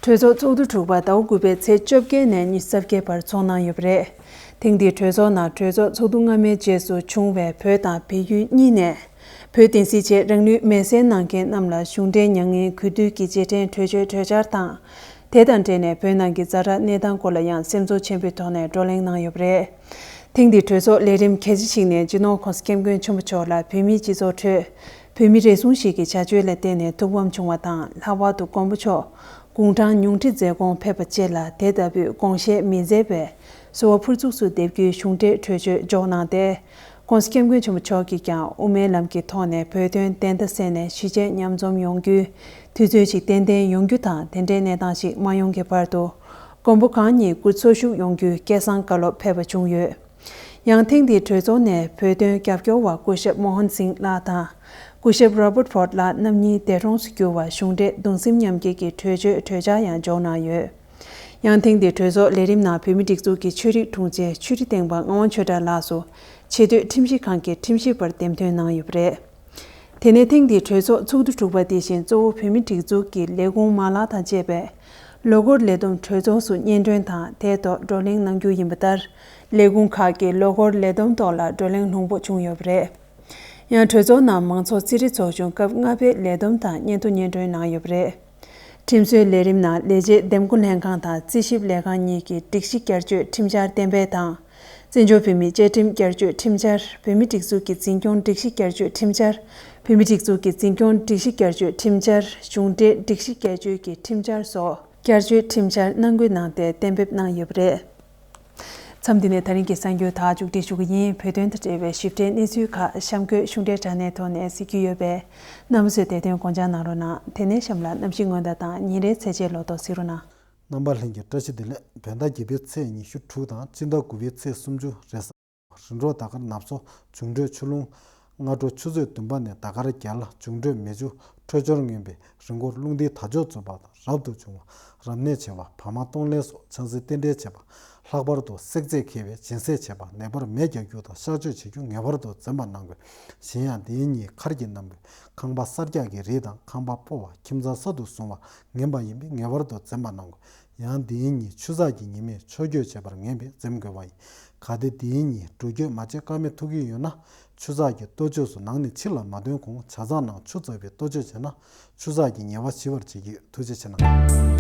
གྲོས་ཚོགས་ཚོགས་དུས་དྲུག་པ་ཟླ་བ་དགུ་པའི་ཚེས་བཅོ་བརྒྱད་ནས་ཉི་ཤུ་རྩ་བརྒྱད་བར་ཚོགས་གནང་ཡོད་པ་རེད། ཐེངས་འདིའི་གྲོས་ཚོགས་ནང་གྲོས་ཚོགས་ཚོགས་དུས་སྔ་མའི་རྗེས་སུ་བྱུང་བའི་བོད་དང་བལ་ཡུལ་གཉིས་ནས་བོད་བསྟན་སྲིད་ཆེད་རང་ལུས་མེར་སྲེག་གནང་མཁན་རྣམས་ལ་གཞུང་འབྲེལ་མྱ་ངན་གུས་འདུད་ཀྱི་རྗེས་དྲན་གྲོས་ཆོད་གྲོས་འཆར་དང་། དེ་དང་འབྲེལ་ནས་བོད་ནང་གི་ཛ་དྲག་གནས་སྟངས་སྐོར་ལ་ཡང་སེམས་ཚོར་ཆེན་པོའི་ཐོག་ནས་བགྲོ་གླེང་གནང་ཡོད་པ་རེད། ཐེངས་འདིའི་གྲོས་ཚོགས་ལས་རིམ་གལ་ཆེ་ཞིག་ནས་སྤྱི་ནོར་༸གོང་ས་༸སྐྱབས་མགོན་ཆེན་པོ་མཆོག་ལ་བོད་མིའི་སྤྱི་ཚོགས་ཁྲོད་བོད་མི་རེ་ཟུང་ཞིག་གི་བྱ་སྤྱོད་ལ་བརྟེན་ནས་ཐུགས་ཕམ་བྱུང་བ་དང་། ལྷག་པར་དུ་མགོན་པོ་མཆོག་དགུང་གྲངས་ཉུང་འཕྲི་མཛད་དགོངས་ཕེབས་པ་བཅས་ལ་དེ་ལྟ་བུའི་དགོངས་བཞེས་མི་མཛད་པའི་གསོལ་བ་ཕུར་ཚུགས་སུ་འདེབས་རྒྱུའི་གཞུང་འབྲེལ་གྲོས་ཆོད་འཇོག་གནང་སྟེ། ༸གོང་ས་༸སྐྱབས་མགོན་ཆེན་པོ་མཆོག་གིས་ཀྱང་དབུ་མའི་ལམ་གྱི་ཐོག་ནས་བོད་དོན་བདེན་མཐའ་གསལ་ནས་གཞིས་བྱེས་མཉམ་འཛོམས་ཡོང་རྒྱུའི་དུས་ཚོད་ཅིག་ཏན་ཏན་ཡོང་རྒྱུ་དང་། དེ་འདྲའི་གནས་སྟངས་ཤིག་མ་ཡོང་གི་བར་དུ་མགོན་པོ་གང་ཉིད་སྐུ་འཚོ་བཞུགས་ཡོང་རྒྱུའི་སྐལ་བཟང་བཀའ་སློབ་ཕེབས་པ་བྱུང་ཡོད། ཡང་ཐེངས་འདིའི་གྲོས་ཚོགས་ནས་བོད་དོན་རྒྱབ་སྐྱོར་བ་སྐུ་ཞབས་མོ་ཧན་སིང་ལགས་དང་། སྐུ་ཞབས་རོ་བརྟ་ཕོར་ལགས་རྣམ་གཉིས་འདས་གྲོངས་སུ་གྱུར་བར་གཞུང་འབྲེལ་གདུང་སེམས་མཉམ་སྐྱེད་ཀྱི་གྲོས་ཆོད་གྲོས་འཆར་ཡང་འཇོག་གནང་ཡོད། ཡང་ཐེངས་འདིའི་གྲོས་ཚོགས་ལས་རིམ་ནང་བོད་མིའི་སྒྲིག་འཛུགས་ཀྱི་ཆོས་རིག་དྲུང་ཆེ་ཆོས་རིག་ལྡན་པ་ངག་དབང་ཆོས་གྲགས་ལགས་སུ་ཆེས་མཐོའི་ཁྲིམས་ཞིབ་ཁང་གི་ཁྲིམས་ཞིབ་པར་འདེམས་ཐོན་གནང་ཡོད་པ་རེད། དེ་ནས་ཐེངས་འདིའི་གྲོས་ཚོགས་ཚོགས་དུས་དྲུག་པ་དེ་བཞིན་གཙོ་བོ་བོད་མིའི་སྒྲིག་འཛུགས་ཀྱི་ལས་ཁུངས་མ་ལག་དང་བཅས་པའི་ལོ་འཁོར་ལས་བསྡོམས་གྲོས་ཚོགས་སུ་སྙན་སྒྲོན་དང་དེའི་ཐོག་བགྲོ་གླེང་གནང་རྒྱུ་ཡིན་པ་ལྟར། ལས་ཁུངས་ཁག་གི་ལོ་འཁོར་ལས་བསྡོམས་ཐོག་ལ་བགྲོ་གླེང་ལྷུང་པོ་བྱུང་ཡོད་པ་རེད། ཡང་གྲོས་ཚོགས་ནང་མང་ཚོགས་རྩིས་རིག་ཚོགས་ཆུང་སྐབས་ལྔ་པའི་ལས་བསྡོམས་དང་སྙན་ཐོ་སྙན་སྒྲོན་གནང་ཡོད་པ་རེད། ཁྲིམས་བཟོའི་ལས་རིམ་ནང་ལས་བྱེད་འདེམས་བསྐོ་ལྷན་ཁང་དང་རྩིས་ཞིབ་ལས་ཁང་གཉིས་ཀྱི་སྒྲིག་གཞི་བསྐྱར་བཅོས་ཁྲིམས་འཆར་གཏན་འབེབས་དང་། བཙན་བྱོལ་བོད་མིའི་བཅའ་ཁྲིམས་བསྐྱར་བཅོས་ཁྲིམས་འཆར། བོད་མིའི་སྒྲིག་འཛུགས་ཀྱི་འཛིན་སྐྱོང་སྒྲིག་གཞི་བསྐྱར་བཅོས་ཁྲིམས་འཆར། བོད་མིའི་སྒྲིག་འཛུགས་ཀྱི་འཛིན་སྐྱོང་སྒྲིག་གཞི་བསྐྱར་བཅོས་ཁྲིམས་འཆར། གཞུང་འབྲེལ་སྒྲིག་གཞི་བསྐྱར་བཅོས་ཀྱི་ཁྲིམས་འཆར་སོགས་བསྐྱར་བཅོས་ཁྲིམས་འཆར་ནང་འགོད་གནང་སྟེ་གཏན་འབེབས་གནང་ཡོད་པ་རེད། མཚམས་འདི་ནས་ད་རིང་གི་གསར་འགྱུར་དག་མཇུག་སྒྲིལ་ཞུ་གི་ཡིན། བོད་དོན་དང་འབྲེལ་བའི་ཞིབ་ཕྲའི་གནས་ཚུལ་ཁག་གཤམ་འཁོད་གཞུང་འབྲེལ་དྲ་གནས་ཐོག་ནས་གཟིགས་རྒྱུ་ཡོད་པས། རྣམ་པ་ཚོས་དེ་དོན་དགོངས་འཇགས་གནང་རོགས་གནང་། དེ་ནས་གཤམ་ལ་གནམ་གཤིས་སྔོན་བརྡ་དང་ཉིན་རེའི་ཚེས་ཆའི་ལོ་ཐོ་གཟིགས་རོགས་གནང་། རྣམ་པ་ལྷན་རྒྱས་བཀྲ་ཤིས་བདེ་ལེགས། བོད་ཟླ་བརྒྱད་པའི་ཚེས་ཉི་ཤུ་དྲུག་དང་སྤྱི་ཟླ་དགུ་པའི་ཚེས་སུམ་ཅུ་རེས་གཟའ། རི་འབྲོག་དར་དཀར་ནགས་ཚོ་འབྱུང་འཕྲོད་ཆུ་ཀླུང་། སྔ་དྲོ་ཆུ་ཚོད་བདུན་པ་ནས་དར་དཀར་རྒྱལ་འབྱུང་འཕྲོད་སྦྱོར་མངོན་པའི་རི་མགོར་རླུང་རྟའི་དར་ལྕོག་འཛུགས་པ་དང་། རབ་ཏུ་བྱུང་བ་རབ་གནས་བྱེད་པ་བར་མ་གཏོང་ལེན་སོགས་ཆང་སའི་རྟེན་འབྲེལ་བྱེད་པ། ལྷག་པར་དུ་བསྲེག་རྫས་འཁེལ་བའི་སྦྱིན་སྲེག་བྱེད་པ། ནད་པར་མེ་རྒྱག་རྒྱུ་དང་གཤག་བཅོས་བྱེད་རྒྱུ་ངེས་པར་དུ་འཛེམ་པ་གནང་དགོས། གཞན་ཡང་འདིའི་ཉིན་མཁར་གྱི་སྣམ་བུས་ཁང་པ་གསར་རྒྱག་གི་རིགས་དང་ཁང་པ་སྤོ་བ། ཁྱིམ་ཚང་གསར་དུ་བཟུང་བ་ངན་པ་ཡིན་པས་ངེས་པར་དུ་འཛེམ་པ་གནང་དགོས། ཡང་འདིའི་ཉིན་ཆུ་བཞག་གི་ཉི་མས་མཆོད་བརྗོད་བྱེད་པར་ངེས་པས་འཛེམ་དགོས་པ་ཡིན། གལ་ཏེ་འདིའི་ཉིན་འགྲུལ་སྐྱོད་མ་བྱེད་ཀ་མེད་ཐུག་གི་ཡོད་ན། ཆུ་བཞག་གི་གཏོ་བཅོས་སུ་ནང་ནས་ཕྱི་ལ་མ་ཐོན་གོང་ཇ་ཚགས་ནང་ཆུ་བཙགས་པའི་གཏོ་བཅོས་བྱས་ན། ཆུ་བཞག་གི་ཉེས་པ་ཞི་བར་བྱེད་ཀྱི་ཡོད། ཐུགས་རྗེ་ཆེ་གནང་།